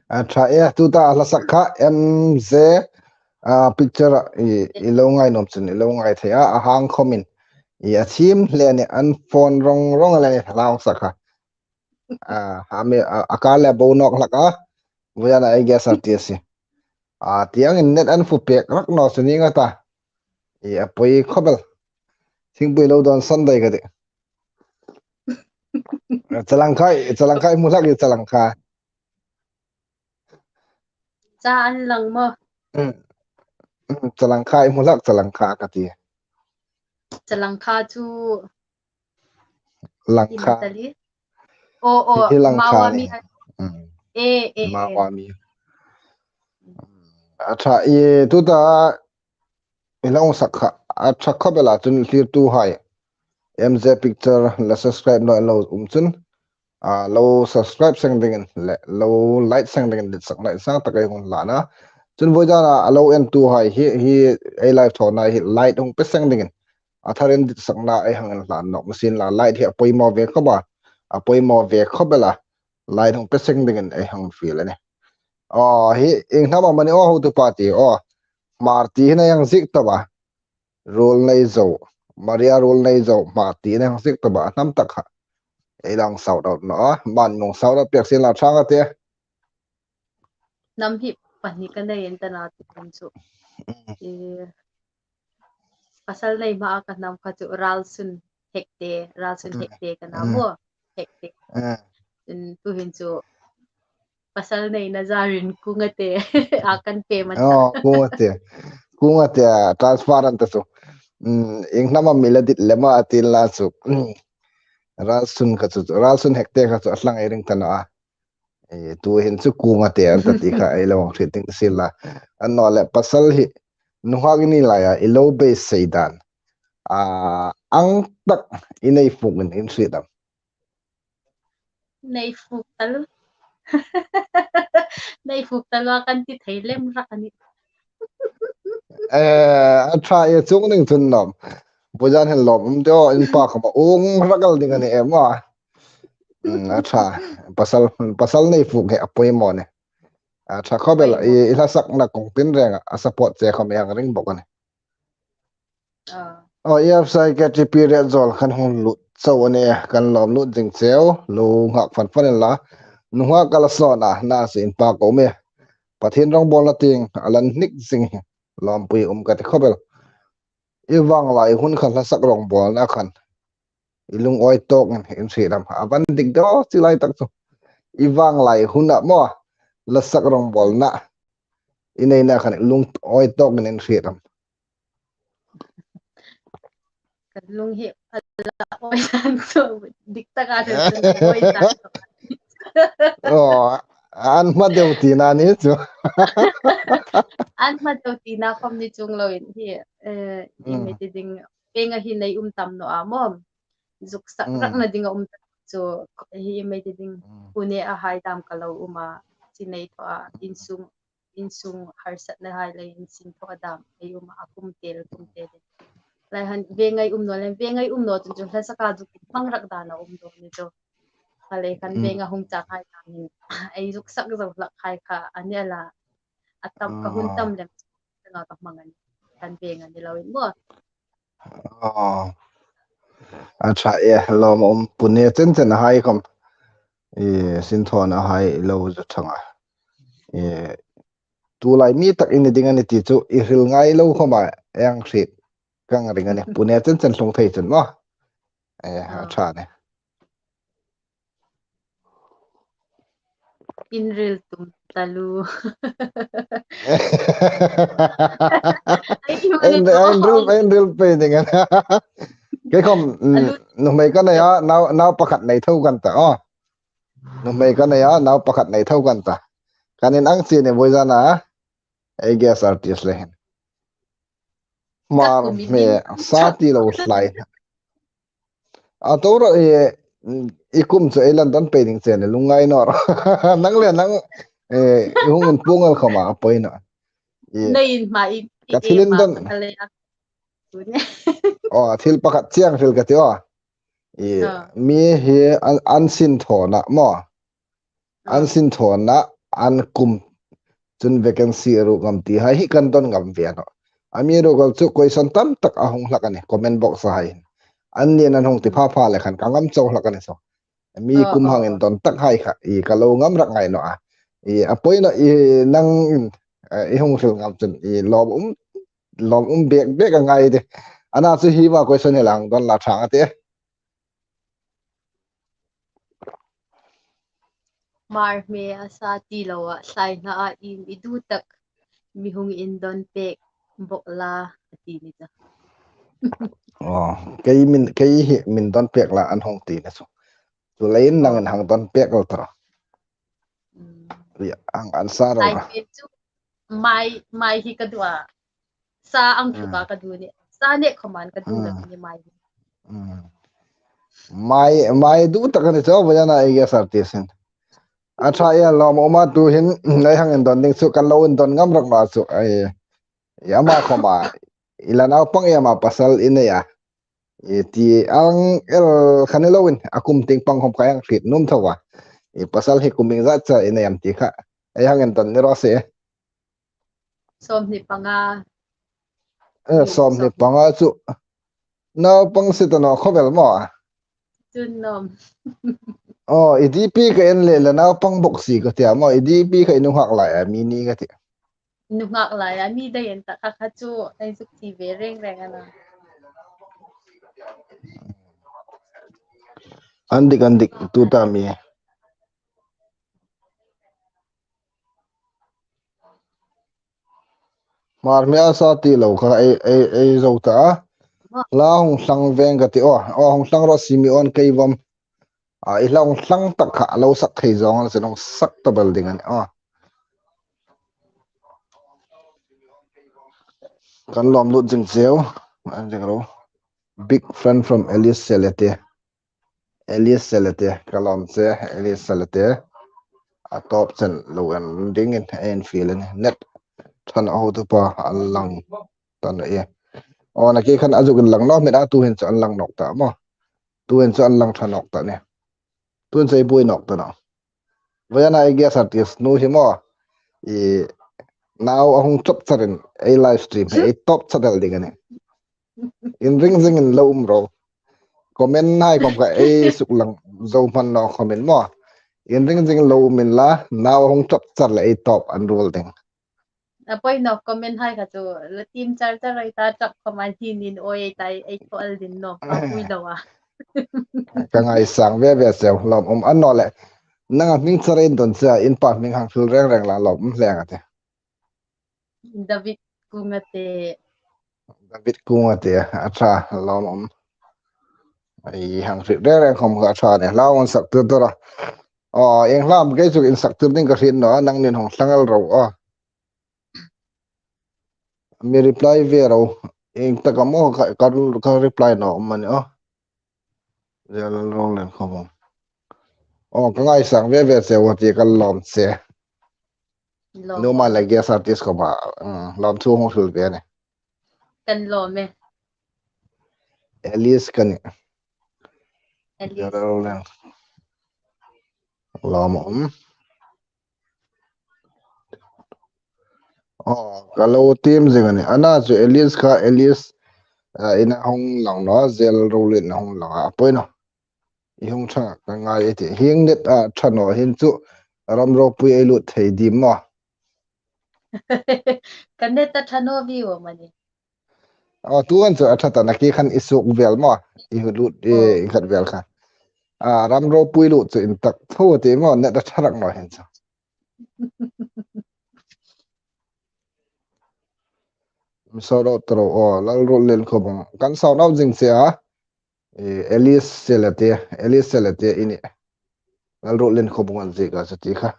A ṭha e, tuta hla sak kha M Z, a, picture i, i lo ngai nuom chun, i lo ngai thei a, a hang khomin. I a thiem hle ni an phone rong rong le ni hla sak kha. A, a mi, a, a ka le bo nawk hlak a. Vuyana I guess a ti si. A, tiang in net an fu pek rak naw chu ni nga ta. I a poi khobel. Thingpui lo don Sunday ka ti. Chalangkhai, chalangkhai mu hlak i chalangkha. Cha an lang maw? Mm. Mm, chalangkha i mu hlak chalangkha ka ti. Chalangkha chu Langkha. Hi Natalie. O, o, hi Langkha Mawa ni. Mi an. Mm. E, e, e. Mawa mi. A ṭha i tuta i lo sak kha. A ṭha khobela chun thlirtuhai. M Z picture la subscribe naw lo um chun. A, lo subscribe seng dingin le, lo like seng dingin ditsakna insang tak ei hung hlan a. Chun voidana a lo entuhai hi, hi ei live thawna hi like hung pe seng dingin. A tharin ditsakna ei hang hlan nawk naw sien la, like hi a poimaw ve khop a. A poimaw ve khop el a. Like hung pe seng dingin ei hang fiel a nih. Aw, hi ieng hnam am a ni aw, hotupa ti aw. Hmar ti hin ei hang ziek ta a. Ruol nei zo, Maria ruol nei zo, Hmar ti nei hang ziek ta a, hnam tak kha. Ei lang shout out naw a, man mong shout out pek sien la ṭha nga te. Hnam hi pahni ka nei en ta na ti kum chu. Mm. I, pasal nei hma a ka hnam kha chu Ralsun Hekte, Ralsun Mm. Hekte ka na Mm. maw, Hekte. Mm. In tuhin chu pasal neina zarin Kungate a kan pe ma ta. Oh, Kungate. Kungate a transfer an ta chu. Mm, ieng hnam am mi la dit lem a ti la chu. Mm. Ralsun kha chu, Ralsun Hekte kha chu a hlang ei ring ta naw a. E, tuhin chu Kungate an ta ti kha ei lo hriet ding si la. Annawleh pasal hi nunghak i ni laia i lo beisei dan. A, ang tak i nei fuk in in hriet am. Nei fuk taluo. Nei fuk taluo a kan ti thei lem rak a nih. Eh, a ṭha e, chuong ning chun lawm. Voizan hin lawm um te aw, in pa khawma ung rak el ding a ni em a. Mm, a ṭha. Pasal, pasal nei fuk hi a poimaw a nih. A ṭha khop el a, i, i hla sakna kawng tin renga a support che khawm ei hang ring bawk a nih. Ah. Aw, E F C K T P Retzawl khan hung lut chau a nih, kan lawm lut zing cheu, lo nghak fan fan inla. Nunghak ka la sawn a, na si in pa ko me. Pathien rongbawlna tieng a la hnik zing hi lawmpui um ka ti khop el. I vanglai hun khan hla sak rongbawlna khan i lungawi tawkin in hriet am. A van dik deu chi lai tak chu. I vanglai huna maw, hla sak rongbawlna i neina khan i lungawi tawkin in hriet am. Ka lung hi a la awi dan chu, dik taka chu awi dan chu. Oh, an hma deu tina ni chu. An hma deu tina khawm ni chuong loin hi, eh, Mm. i mi ti ding, venga hi nei um tam naw a maw. Zuk sak Mm. rakna ding a um ta chu, hi i mi ti ding, Mm. Pune a hai dam ka lo um a, chi nei thaw a, insung insung harsatna hai leiin sin thaw a dam ei um a, kum tel, kum tel. Lai han venga i um naw lem, venga i um naw chun chu hla saka zuk hmang rak dan a um deu ni chu. Kha lei khan Mm. venga hung chang hai dam hin ei zuk sak zo hlak hai kha a ni a la. A tam ka hun Ah. tam lem, nga ka hmang a nih. Kan venga ni loin maw. Oh. A ṭha e, lawm um, Pune chen chen a hai khawm. I, sin thaw a hai lo zu thang a. I, tulai mi tak i ni ding a nih ti chu, i hril ngai lo khawma, ei hang hriet. Ka hang ring a nih, Pune chen chen tlung thei chun maw. E, a Ah. ṭha a nih. Inril tum taluo. Ai, in, in ril, in ril pei ding a. Kei khawm, mm, Alu. Nuhmei ka nei a, nau, nau pakhat nei tho kan ta, aw. Nuhmei ka nei a, nau pakhat nei tho kan ta. Kan inang che ni vawizana, ei guest artist le hin. Hmar hme sa ti lo hlai. A to ro, e, i kum chu ei la indon pei ding che ni, lungngai naw ro. Nang le nang, e, i hung inpuong el khawma a poi nawh. E, nei in hma i, ka thil indon. Ka le a. Aw, thil pakhat chieng hril ka ti aw. E, mi hi an, an sinthawna maw. An sinthawna, an kum, chun vacancy a ruk ngam ti hai hi kan don ngam ve nawh. Amiruokchu question tam tak a hung hlak a nih, comment box-a hai. Anni'n an hung ti pha pha le khan ka ngam chau hlak a nih saw. Mi kum hang indon tak hai kha, i ka lo ngam rak ngai nawh a. I a poi nawh, i nang, e, i hung hril ngam chun, i lawm um, lawm um bek bek a ngai de. Ana chu hi ma question hi la hang don la ṭha a tih. Hmar hme a sa ti lo a, hlai hna a im i du tak mi hung indon pek bok la a ti ni ta. Aw, kei min, kei hi min don pek la an hung ti ni chu. Chu leiin nangin hang don pek el ta ro. Mm. Ri ang an sa ro. Hlai hme chu mai, mai hi ka duh a. Sa ang chu ka, ka duh ni. Sa ne khawman ka duh ni mai. Mm. Mai, mai duh tak a ni chu, vawizana ei guest artist hin. A ṭha e, lawm um a, tu hin, ei hang indon ding chu, kan lo indon ngam rak nawh chu, ei, ei ama khawma, i la naupang e ama pasal i nei a. I ti ang el kha ni loin, a kum tieng pang khawm ka hang hriet nuom tho a. I pasal hi kum iengzat cha i nei am ti kha. Ei hang indon ni raw se. Sawmhni panga. E, sawmhni panga chu. Naupang si ta naw khawvel maw. Chun nawm. Aw, i D P ka en le la naupang bok si ka ti a maw. I D P ka i nunghak lai a mi ni ka ti. Nunghak lai a mi dai en ta kha kha chu ei zuk ti ve reng reng a na. An dik, an dik, tu ta mi. Hmar hme a sa ti lo kha ei, ei, ei zo ta. La hung thlang veng ka ti aw. Aw, hung thlang ro si mi awn kei vom. A, i hla hung thlang tak kha lo sak thei zawng an sin hung sak ta bel ding a nih aw. Kan lawm lut zing cheu. An zing ro. Big friend from Alice Selete. Alice Selete, ka lawm che, Alice Selete. A tawp chen lo en dingin, en fiel a nih. Net ṭha naw hotu pa, an lang ta naw e. Aw, na kei khan a zuk inlang naw, min a tu hin chu an lang nawk ta maw. Tu hin chu an lang ṭha nawk ta nih. Tu hin chu ei buoi nawk ta naw. Vawizana ei guest artist nu hi maw. I nau a hung chop charin, ei live stream, ei tawp cha del ding a nih. Inring zingin lo um ro. Comment hai khawm kha ei suklang zo hman naw khawmin maw. Inring zingin lo um inla, nau hung chop char le ei tawp an ruol ding. A poi naw comment hai kha chu, la tim char char ei ta chap khawm an hi nin awi ei ta ei thaw el ding naw. A pui lo a. Ka ngaisang ve ve cheu lawm um a naw le. Nang a hming char ei don che a, in pa hming hang hril reng reng la lawm um hleng a tih. David Kungate. David Kungate, a ṭha, lawm um. Ei hang hriet reng reng khawm kha a ṭha nih, hla hung sak tir tir a. Aw, ieng hla am kei chu insak tir ding ka hriet naw a, nangnin hung thlang el ro aw. Mi reply ve ro, ieng tak am aw ka, ka, ka reply naw um a nih aw. Zel ro len khawm. Aw, ka ngaisang ve ve cheu a ti ka lawm che. Lawm. Numa le guest artist khawma, mm, lawm thu hung hril ve a nih. Kan lawm e. Alice ka nih. Alice. Zel ro len. Lawm um. Aw, ka lo tiem zing a nih. Ana chu Alice kha, Alice, a, in a hung lang naw, zel ro len a hung lang a, a poi naw. I hung ṭha ka ngai ei tih. Hieng net a ṭha naw hin chu ram ropui ei lut thei dim maw? Ka net a ṭha naw viu am a nih. Aw, tu an chu a ṭha ta na kei khan i suk vel maw? I lut, i, i khat vel kha. A, ram ropui lut chu in tak tho ti maw, net a ṭha rak naw hin chu. Mi so ro tro, aw, Lalruollen khawm kan sau nau zing che a. E, Alice Selete, Alice Selete i nih. Lalruotlien Khawbung an ziek a chu ti kha.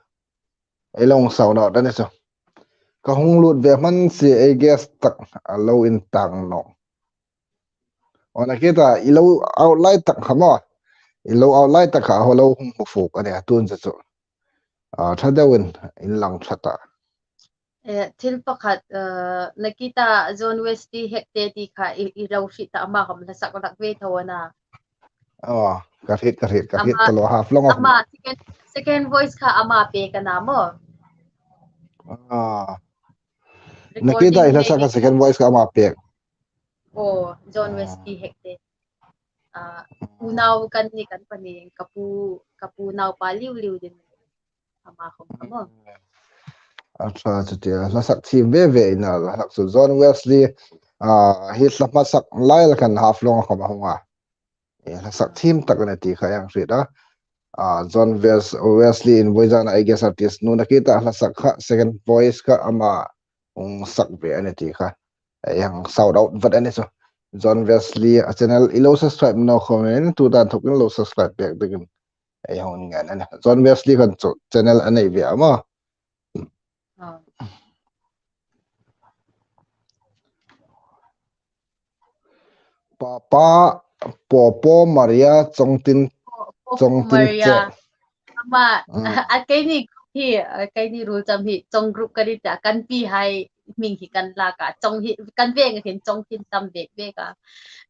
Ei lo hung sawn naw dan chu. Ka hung lut ve hman si ei guest tak a lo intang naw. Aw Nakita, i lo out lai tak kha maw. I lo out lai tak kha a lo hung hmu fuk a nih a tun chu chu. A, ṭha deuin inlang ṭha ta. Eh, thil pakhat, eh, Nakita John Wesley Hekte ti kha i, i lo hriet ta, ama khawm hla sak hlak ve tho a na. Aw, ka hriet, ka hriet, ka hriet ta lo, Haflong a khawm. Ama second, second voice kha ama pek a na maw. Ah. Recording Nakita i hla sak a second voice kha ama pek. Aw, John Wesley Hekte. Ah, unau kan ni kan pahni, ka pu, ka pu naupa liu liu ding. Ama khawm kha maw. A ṭha chu tia, hla sak thiem ve ve a na, hla sak chu John Wesley, ah, hi hla hmasa lai la khan Haflong a khawm a hung a. Eh, hla sak thiem tak a nih ti kha ei hang hriet a. Ah, John Wes-, Wesley in vawizana ei guest artist nu Nakita hla sak kha, second voice kha ama hung sak ve a nih ti kha. Ei hang shout out vat a nih chu. John Wesley a channel i lo subscribe naw khawmin, tuta inthokin lo subscribe pek dingin ei hang ngen a nih. John Wesley khan chu channel a nei ve a maw. Ah. Papa, Popo Maria Chongtin, Popo Chongtin Maria. Che. Ama, mm, a keini group hi, a keini ruolcham hi, Chong group ka ni ta, kan pihai hming hi kan lak a, Chong hi, kan veng hin Chong hin tam vek vek a,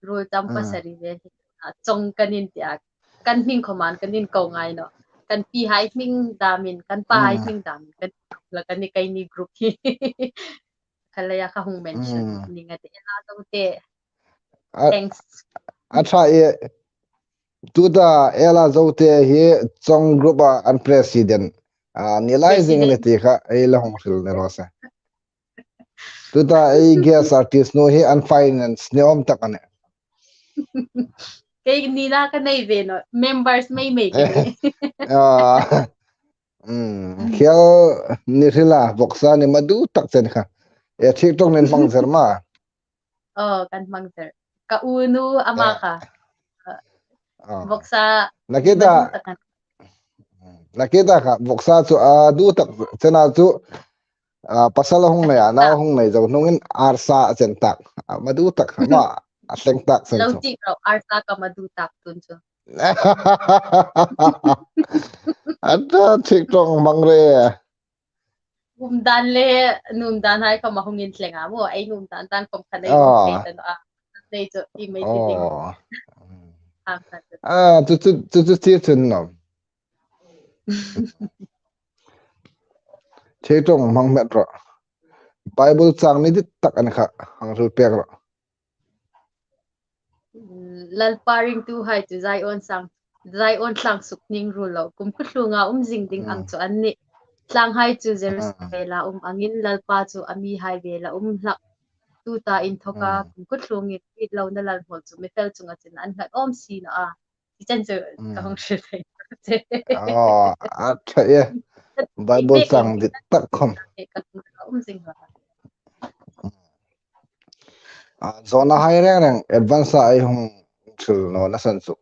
ruolcham, mm, pasari ve hi, a, Chong kan inti a, kan hming khawmin kan inko ngai naw. Kan pihai hming damin, kan pahai, mm, hming damin, kan la kan ni keini group hi. Kha leia ka hung mention, mm, ning a ti, Ella Zote. A, thanks. A ṭha e, tuta Ella Zote hi Chong group a an president. A, ni lai zing ni ti kha, ei la hung hril ni raw se. Tuta ei guest artist nu hi an finance ni awm tak a nih. Keini la ka nei ve naw, members mei mei ka nih. Ah, mm, khel ni hrila, vawksa ni ma dutak chen kha. E, thik ṭawng nin hmang zer ma. Oh, kan hmang zer. Ka unu ama kha. Ah. Vawksa. Nakita. Nakita kha, vawksa chu a dutak chena chu, a, pasal a hung nei a, nau hung nei zo hnungin arsa a chen tak. A, ma dutak kha ma, a thleng tak chen chu. Lo tik ro, arsa ka ma dutak tun chu. A ta thik ṭawng hmang re. Umdan le, nuomdan hai khawm a hung inthleng a maw, ei nuomdan dan khawm kha nei, ah, thei ta naw a. Nei chu, ti mai ti ding. Oh. Ang kha chu. Ah, chu, chu, chu, chu, chu, chu, no. Thei ṭawng hmang met rawh. Bible chang ni dit tak a ni kha, hang hril pek rawh. Lalpa ringtuhai chu Zion sang, Zion tlang suk ning ruol lo, kum khutlunga um zing ding ang chu an nih. Tlanghai chu Jerusalem a um angin Lalpa chu a mihai vela um hlak. Tuta inthoka kum khutlungin hriet lona lalhmawl chu mi fel chunga chun an nghat awm si naw a. Ti chen chu ka hung hril thei. Aw, a ṭha e. Bible chang dit tak khawm. Ka hung um zing hlak. A, zawnahai reng reng advance-a ei hung hril nawna san chu.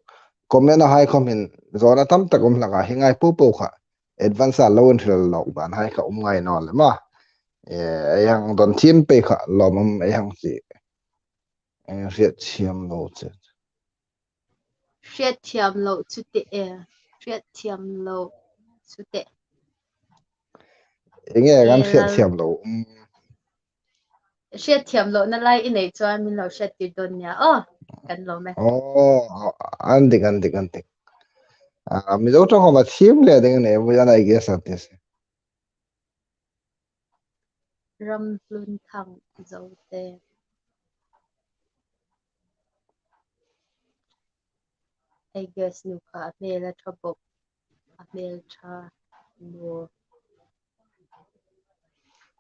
Comment-a hai khawm hin zawna tam tak um hlak a, hi ngai po po kha. Advance-a lo inhril lawk dan hai kha um ngai naw le ma. E, ei hang don thiem pei kha lawmum ei hang si. Ei hriet thiam lo che. Hriet thiam lo chu te e. Hriet thiam lo chu te. Eng nge kan hriet thiam lo? Hriet thiam lo na lai i nei chuan min lo hriet tir dawn nia. Aw, kan lawm e. Aw, an dik, an dik, an dik. A, Mizo ṭawng khawma thiem le ding a ni, I guess, a ti se. Ramhlunthang Zote. I guess nu kha a hmel a ṭha bawk. A hmel ṭha nu.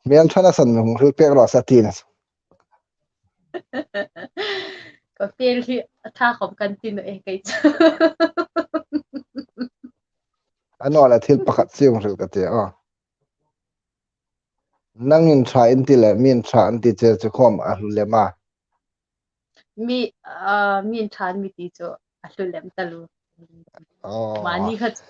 Hmel ṭha na san mi hung hril pek rawh sa ti na. Ka hmel hi a ṭha khawm kan ti naw e kei chu. A naw la thil pakhat si hung hril ka ti a. Nangin ṭha in ti le, min ṭha an ti che chu khawm a hlu lem a. Mi, ah, min ṭha an mi ti chu a hlu lem ta lu. Mani khat.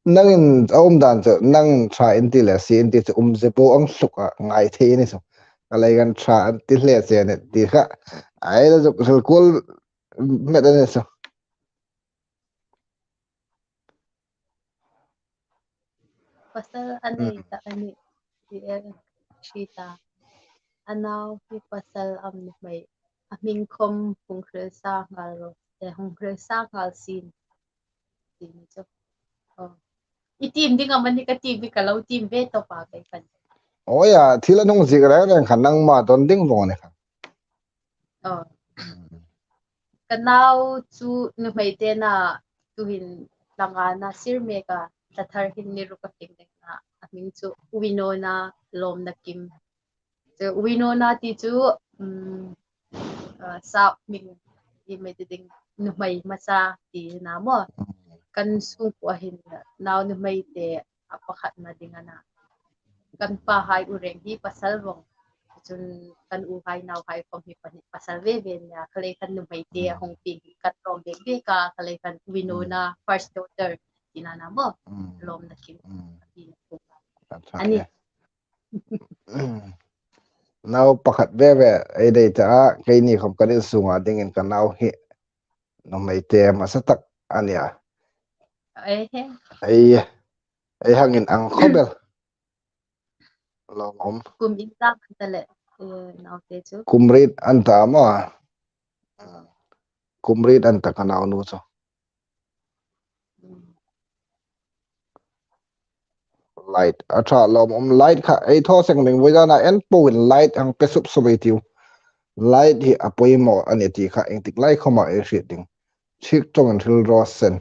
Nangin a um dan chu, nangin ṭha in ti le, sie in ti chu umzie po ang hluk a ngai thei ni chu. Ka lei kan ṭha an ti hle che ni ti kha. Ai la zuk hril kuol met a ni chu. Pasal a nei ta a ni, ti e, si ta. A nau hi pasal am nuhmei, a hming khom hung hril sa nghal ro, e, hung hril sa nghal sin. Ti ni chu. I tim ding am a ni ka tim ding ka lo tim ve tawp a kei khan. Aw ya, thil a nung zik reng reng khan nangma don ding vong a ni khan. Ka nau chu nuhmei te na tuhin tlanga na sir mek a, ta thar hin ni ruk a keng dek na, a hming chu Winona Lawmnakim. Chu Winona ti chu, um, sap hming i mai ti ding nuhmei masa ti na maw. Kan sungkuo hin nau nuhmei te a pakhatna ding a na. Kan pahai u reng hi pasal vong. Chun kan uhai nauhai khom hi pasal ve ve nia. Khalei khan nuhmei te a hung pi hi kan lawm ve ve ka, khalei khan Winona first daughter ti na na maw. Lawmnakim. Ti na. Ani. Nau pakhat ve ve ei nei ta a, keini khom kan insunga dingin ka nau hi nuhmei te masa tak a nia. Ei, ei hangin ang khop el. Lawmum. Kum in tak ta le, nau te chu. Kum riet an ta maw. Kum riet an ta ka nau nu chu. Light a ṭha lawmum, light kha ei thaw seng ding, voizana en poin light ang pe sup sup ei tiu. Light hi a poimaw a ni ti kha engtik lai khoma ei hriet ding. Chik ṭawngin hril raw se.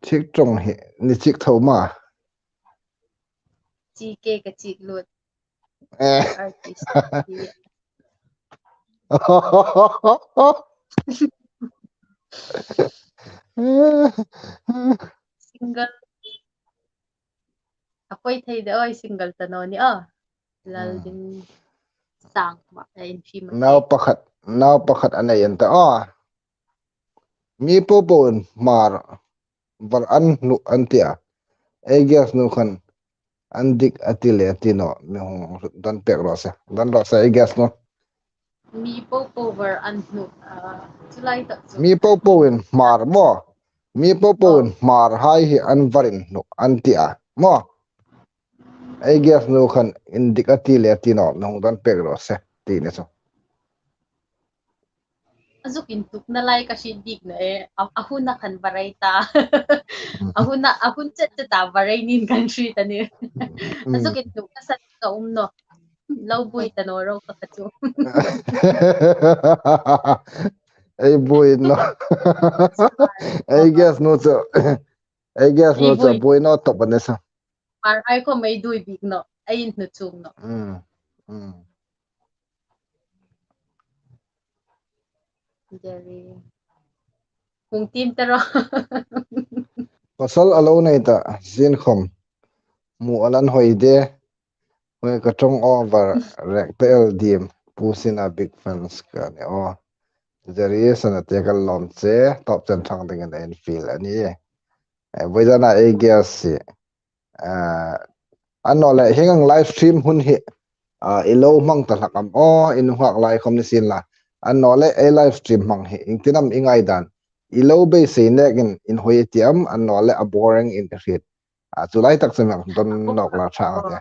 Chik ṭawng hi ni chik tho ma. Chik ke ka chik lut. Eh. Artist. Single. A poi thei de oi, single ta naw ni a. Lal ding sang ma, eh, in fi ma. Nau pakhat, nau pakhat a nei an ta a. Mi popo in Hmar var an hnu an ti a. Ei guest nu khan an dik a ti le ti naw, mi hung don pek raw se. Don raw se ei guest nu. Mi popo var an hnu, ah, chu lai tak chu. Mi popo in Hmar maw. Mi popo in Hmar hai hi an var in hnu an ti a. Maw. Ei guest nu khan in dik a ti le ti naw, mi hung don pek raw se. Ti ni chu. A zuk intukna lai ka hriet bik naw e, a, a huna khan va rei ta. A huna, a hun chet chet a va rei nin kan hriet a nih. A zuk intukna san ka um naw. Lo buoi ta naw ro ka kha chu. Ei buoi naw. Ei guest nu chu. Ei guest nu chu buoi naw tawp a ni sa. Hmar hai khom ei duoi bik naw, ei inhnu chuong naw. Mm, mm. Jerry. Hung tim ta ro. Pasal a lo nei ta, zin khom. Mu a lan hoi de. Hoi ka ṭawng over rek te el dim. Pu Sina big fans ka ni aw. Jerry sana te ka lawm che, top ten thang dingin a infiel a ni. Eh, voizana ei guest si. Ah, annawleh hieng ang live stream hun hi, ah, i lo hmang ta hlak am aw, i nunghak lai khom ni sien la. Annawleh ei live stream hmang hi, iengtin am i ngai dan. I lo beisei nekin inhoi ti am, annawleh a boring in i hriet. Ah, chu lai tak chu mi hang don nawk la ṭha ang te.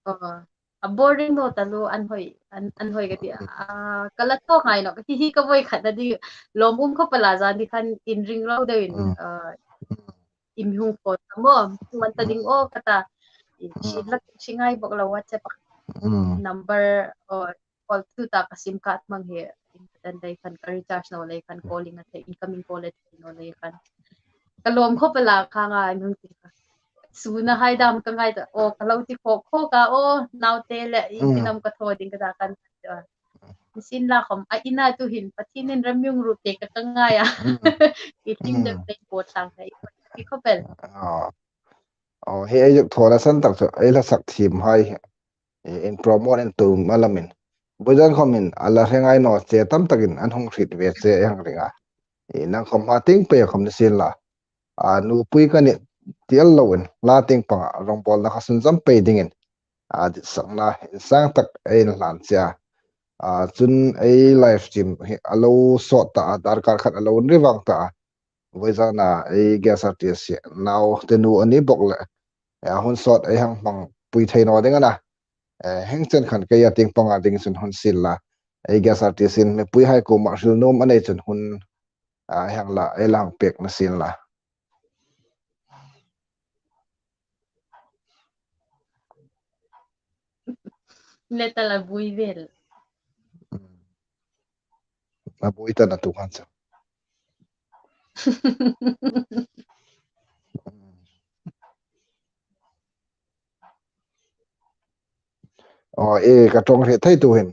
Aw, a boring naw ta lo, an hoi, an, an hoi ka ti. Ah, ka la thaw ngai naw, ka ti hi ka voi khat na di, lawm um khop a la zan di khan inring lo deuin, ah, i mi hung phone ta maw, man ta ding aw ka ta. I hriet hlak, hriet ngai bok lo WhatsApp number, aw, call tu ta ka sim card hmang hi, in ka tan dai khan ka recharge naw lei khan calling a thei, incoming call a thei naw lei khan. Ka lawm khop a la kha ngai hmang ti kha. Suna hai dam ka ngai ta, aw, ka lo ti khawk khawk a, aw, naute le, iengtin am ka thaw ding ka ta khan. Ni sien la khom, a ina tu hin, Pathienin ram mi hung ruot pek ka ka ngai a. I hlim deu nei po tlang ta, i khop el. Aw, hi ei zuk thaw la san tak chu, ei la sak thiem hai. Eh, in promote in tum a lamin. Voizan khawmin a la hre ngai naw che tam takin an hung hriet ve che ei hang ring a. I nang khawm hma tieng pei khawm ni sien la. A nupui ka nih ti el loin hla tieng panga rongbawlna kha sunzawm pei dingin a ditsakna insang tak ei inhlan che a. A chun ei live stream hi a lo sawt ta a, darkar khat a lo inri vang ta a. Voizana ei guest artist hi naute nu a ni bawk le, a hun sawt ei hang hmangpui thei naw ding a na. Eh, hieng chen khan kei a tieng panga ding chun hun sien la. Ei guest artist in mipuihai kuoma hril nuom a nei chun hun, ah, hang la, ei la hang pek na sien la. Neta la bui vel. Mm. A bui ta na tu khan chu. Aw, e, ka ṭawng hre thei tu hin.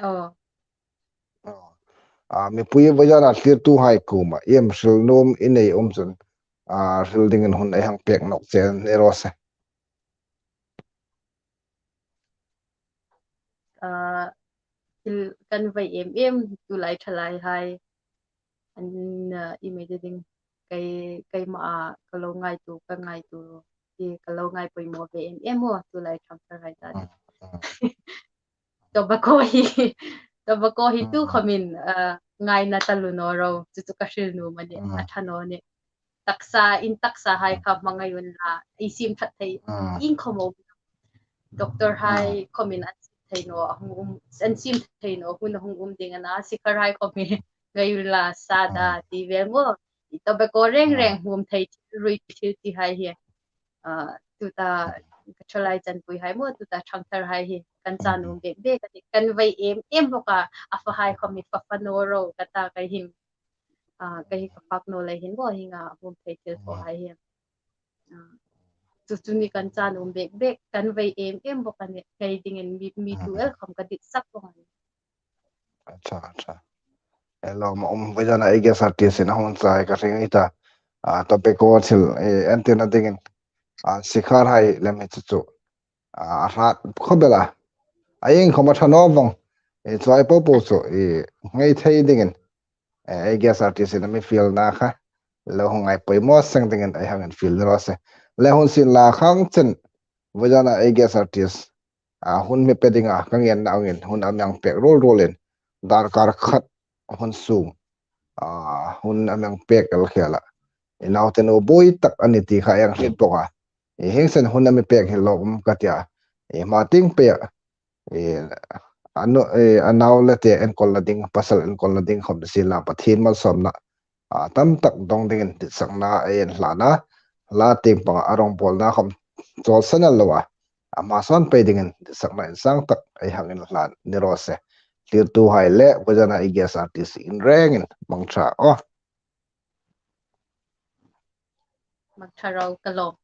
Aw. Aw. A, mipui voizana thlirtuhai kuoma iem hril nuom i nei um chun, a, hril dingin hun ei hang pek nawk che ni raw se. A, thil kan vai em em tulai ṭhalaihai. An, a, i mei ding kei, keima a ka lo ngaituo, ka ngaituo, i ka lo ngai poimaw ve em em aw, tulai ṭhangtharhai ta. Mm, mm. Tobacco hi, tobacco hi tu Mm. khawmin, a, ngaina taluo naw ro, chu chu ka hril nuom a nih, Mm. a ṭha naw nih. Taksa, in taksahai Mm. kha hmangai unla, ei siem ṭhat thei, Mm. iengkhawm a um. Doctor hai Mm. khawmin an siem thei naw, a hung um, an siem thei naw, hun a hung um ding a na, sikharhai khawmin ngai unla, sada, Mm. ti vel maw. I tobacco reng Mm. reng hmum thei, rui thil ti hai hi. A, tuta, Mm. ka ṭhalai chanpuihai maw, tuta ṭhangtharhai hi. Kan Mm. cha nuom bek bek a nih, kan vai em em bawk a, a fahai khawmin fa fa naw ro, ka ta ka hin. A, ka hi ka fak naw lei hin maw, hieng a hmum thei thil Mm. fahai hi. A, chu chu ni kan cha nuom bek bek, kan vai em em bawk a nih, kei dingin mi, mi Mm. tu el khawm ka ditsak bawk a nih. Acha, acha. Hello, ma um, voizana ei guest artist in a hun chai ka hre ngei ta. A, tobacco thil, e, entirna dingin. A, sikharhai lem hi chu chu. A, a hrat khawp el a. A iengkhawm a ṭha naw vawng. E, chuhai po po chu, e, ngei thei dingin. E, ei guest artist in a mi fielna kha. Lo hung ngai poimaw seng dingin ei hang infiel ni raw se. Le hun sien la khang chen. Voizana ei guest artist. A, hun mi pe dinga ka ngenna angin hun a mi hang pek ruol ruolin darkar khat hun sung, a, hun a mi hang pek el khela. I naute nu bui tak a ni ti kha ei hang hriet bawk a. I hieng chen hun a mi pek hi lawm ka ti a. I hma tieng pei a. I, a nu, i, a nau le te enkawlna ding, pasal enkawlna ding khawm ni sien la, Pathien malsawmna a tam tak dong dingin ditsakna ei inhlan a, hla tieng panga a rongbawlna khawm chawlsan el lo a, a hmasawn pei dingin ditsakna insang tak ei hang inhlan ni raw se. Thlirtuhai le voizana ei guest artist in rengin mangṭha aw. Mangṭha ro ka lawm.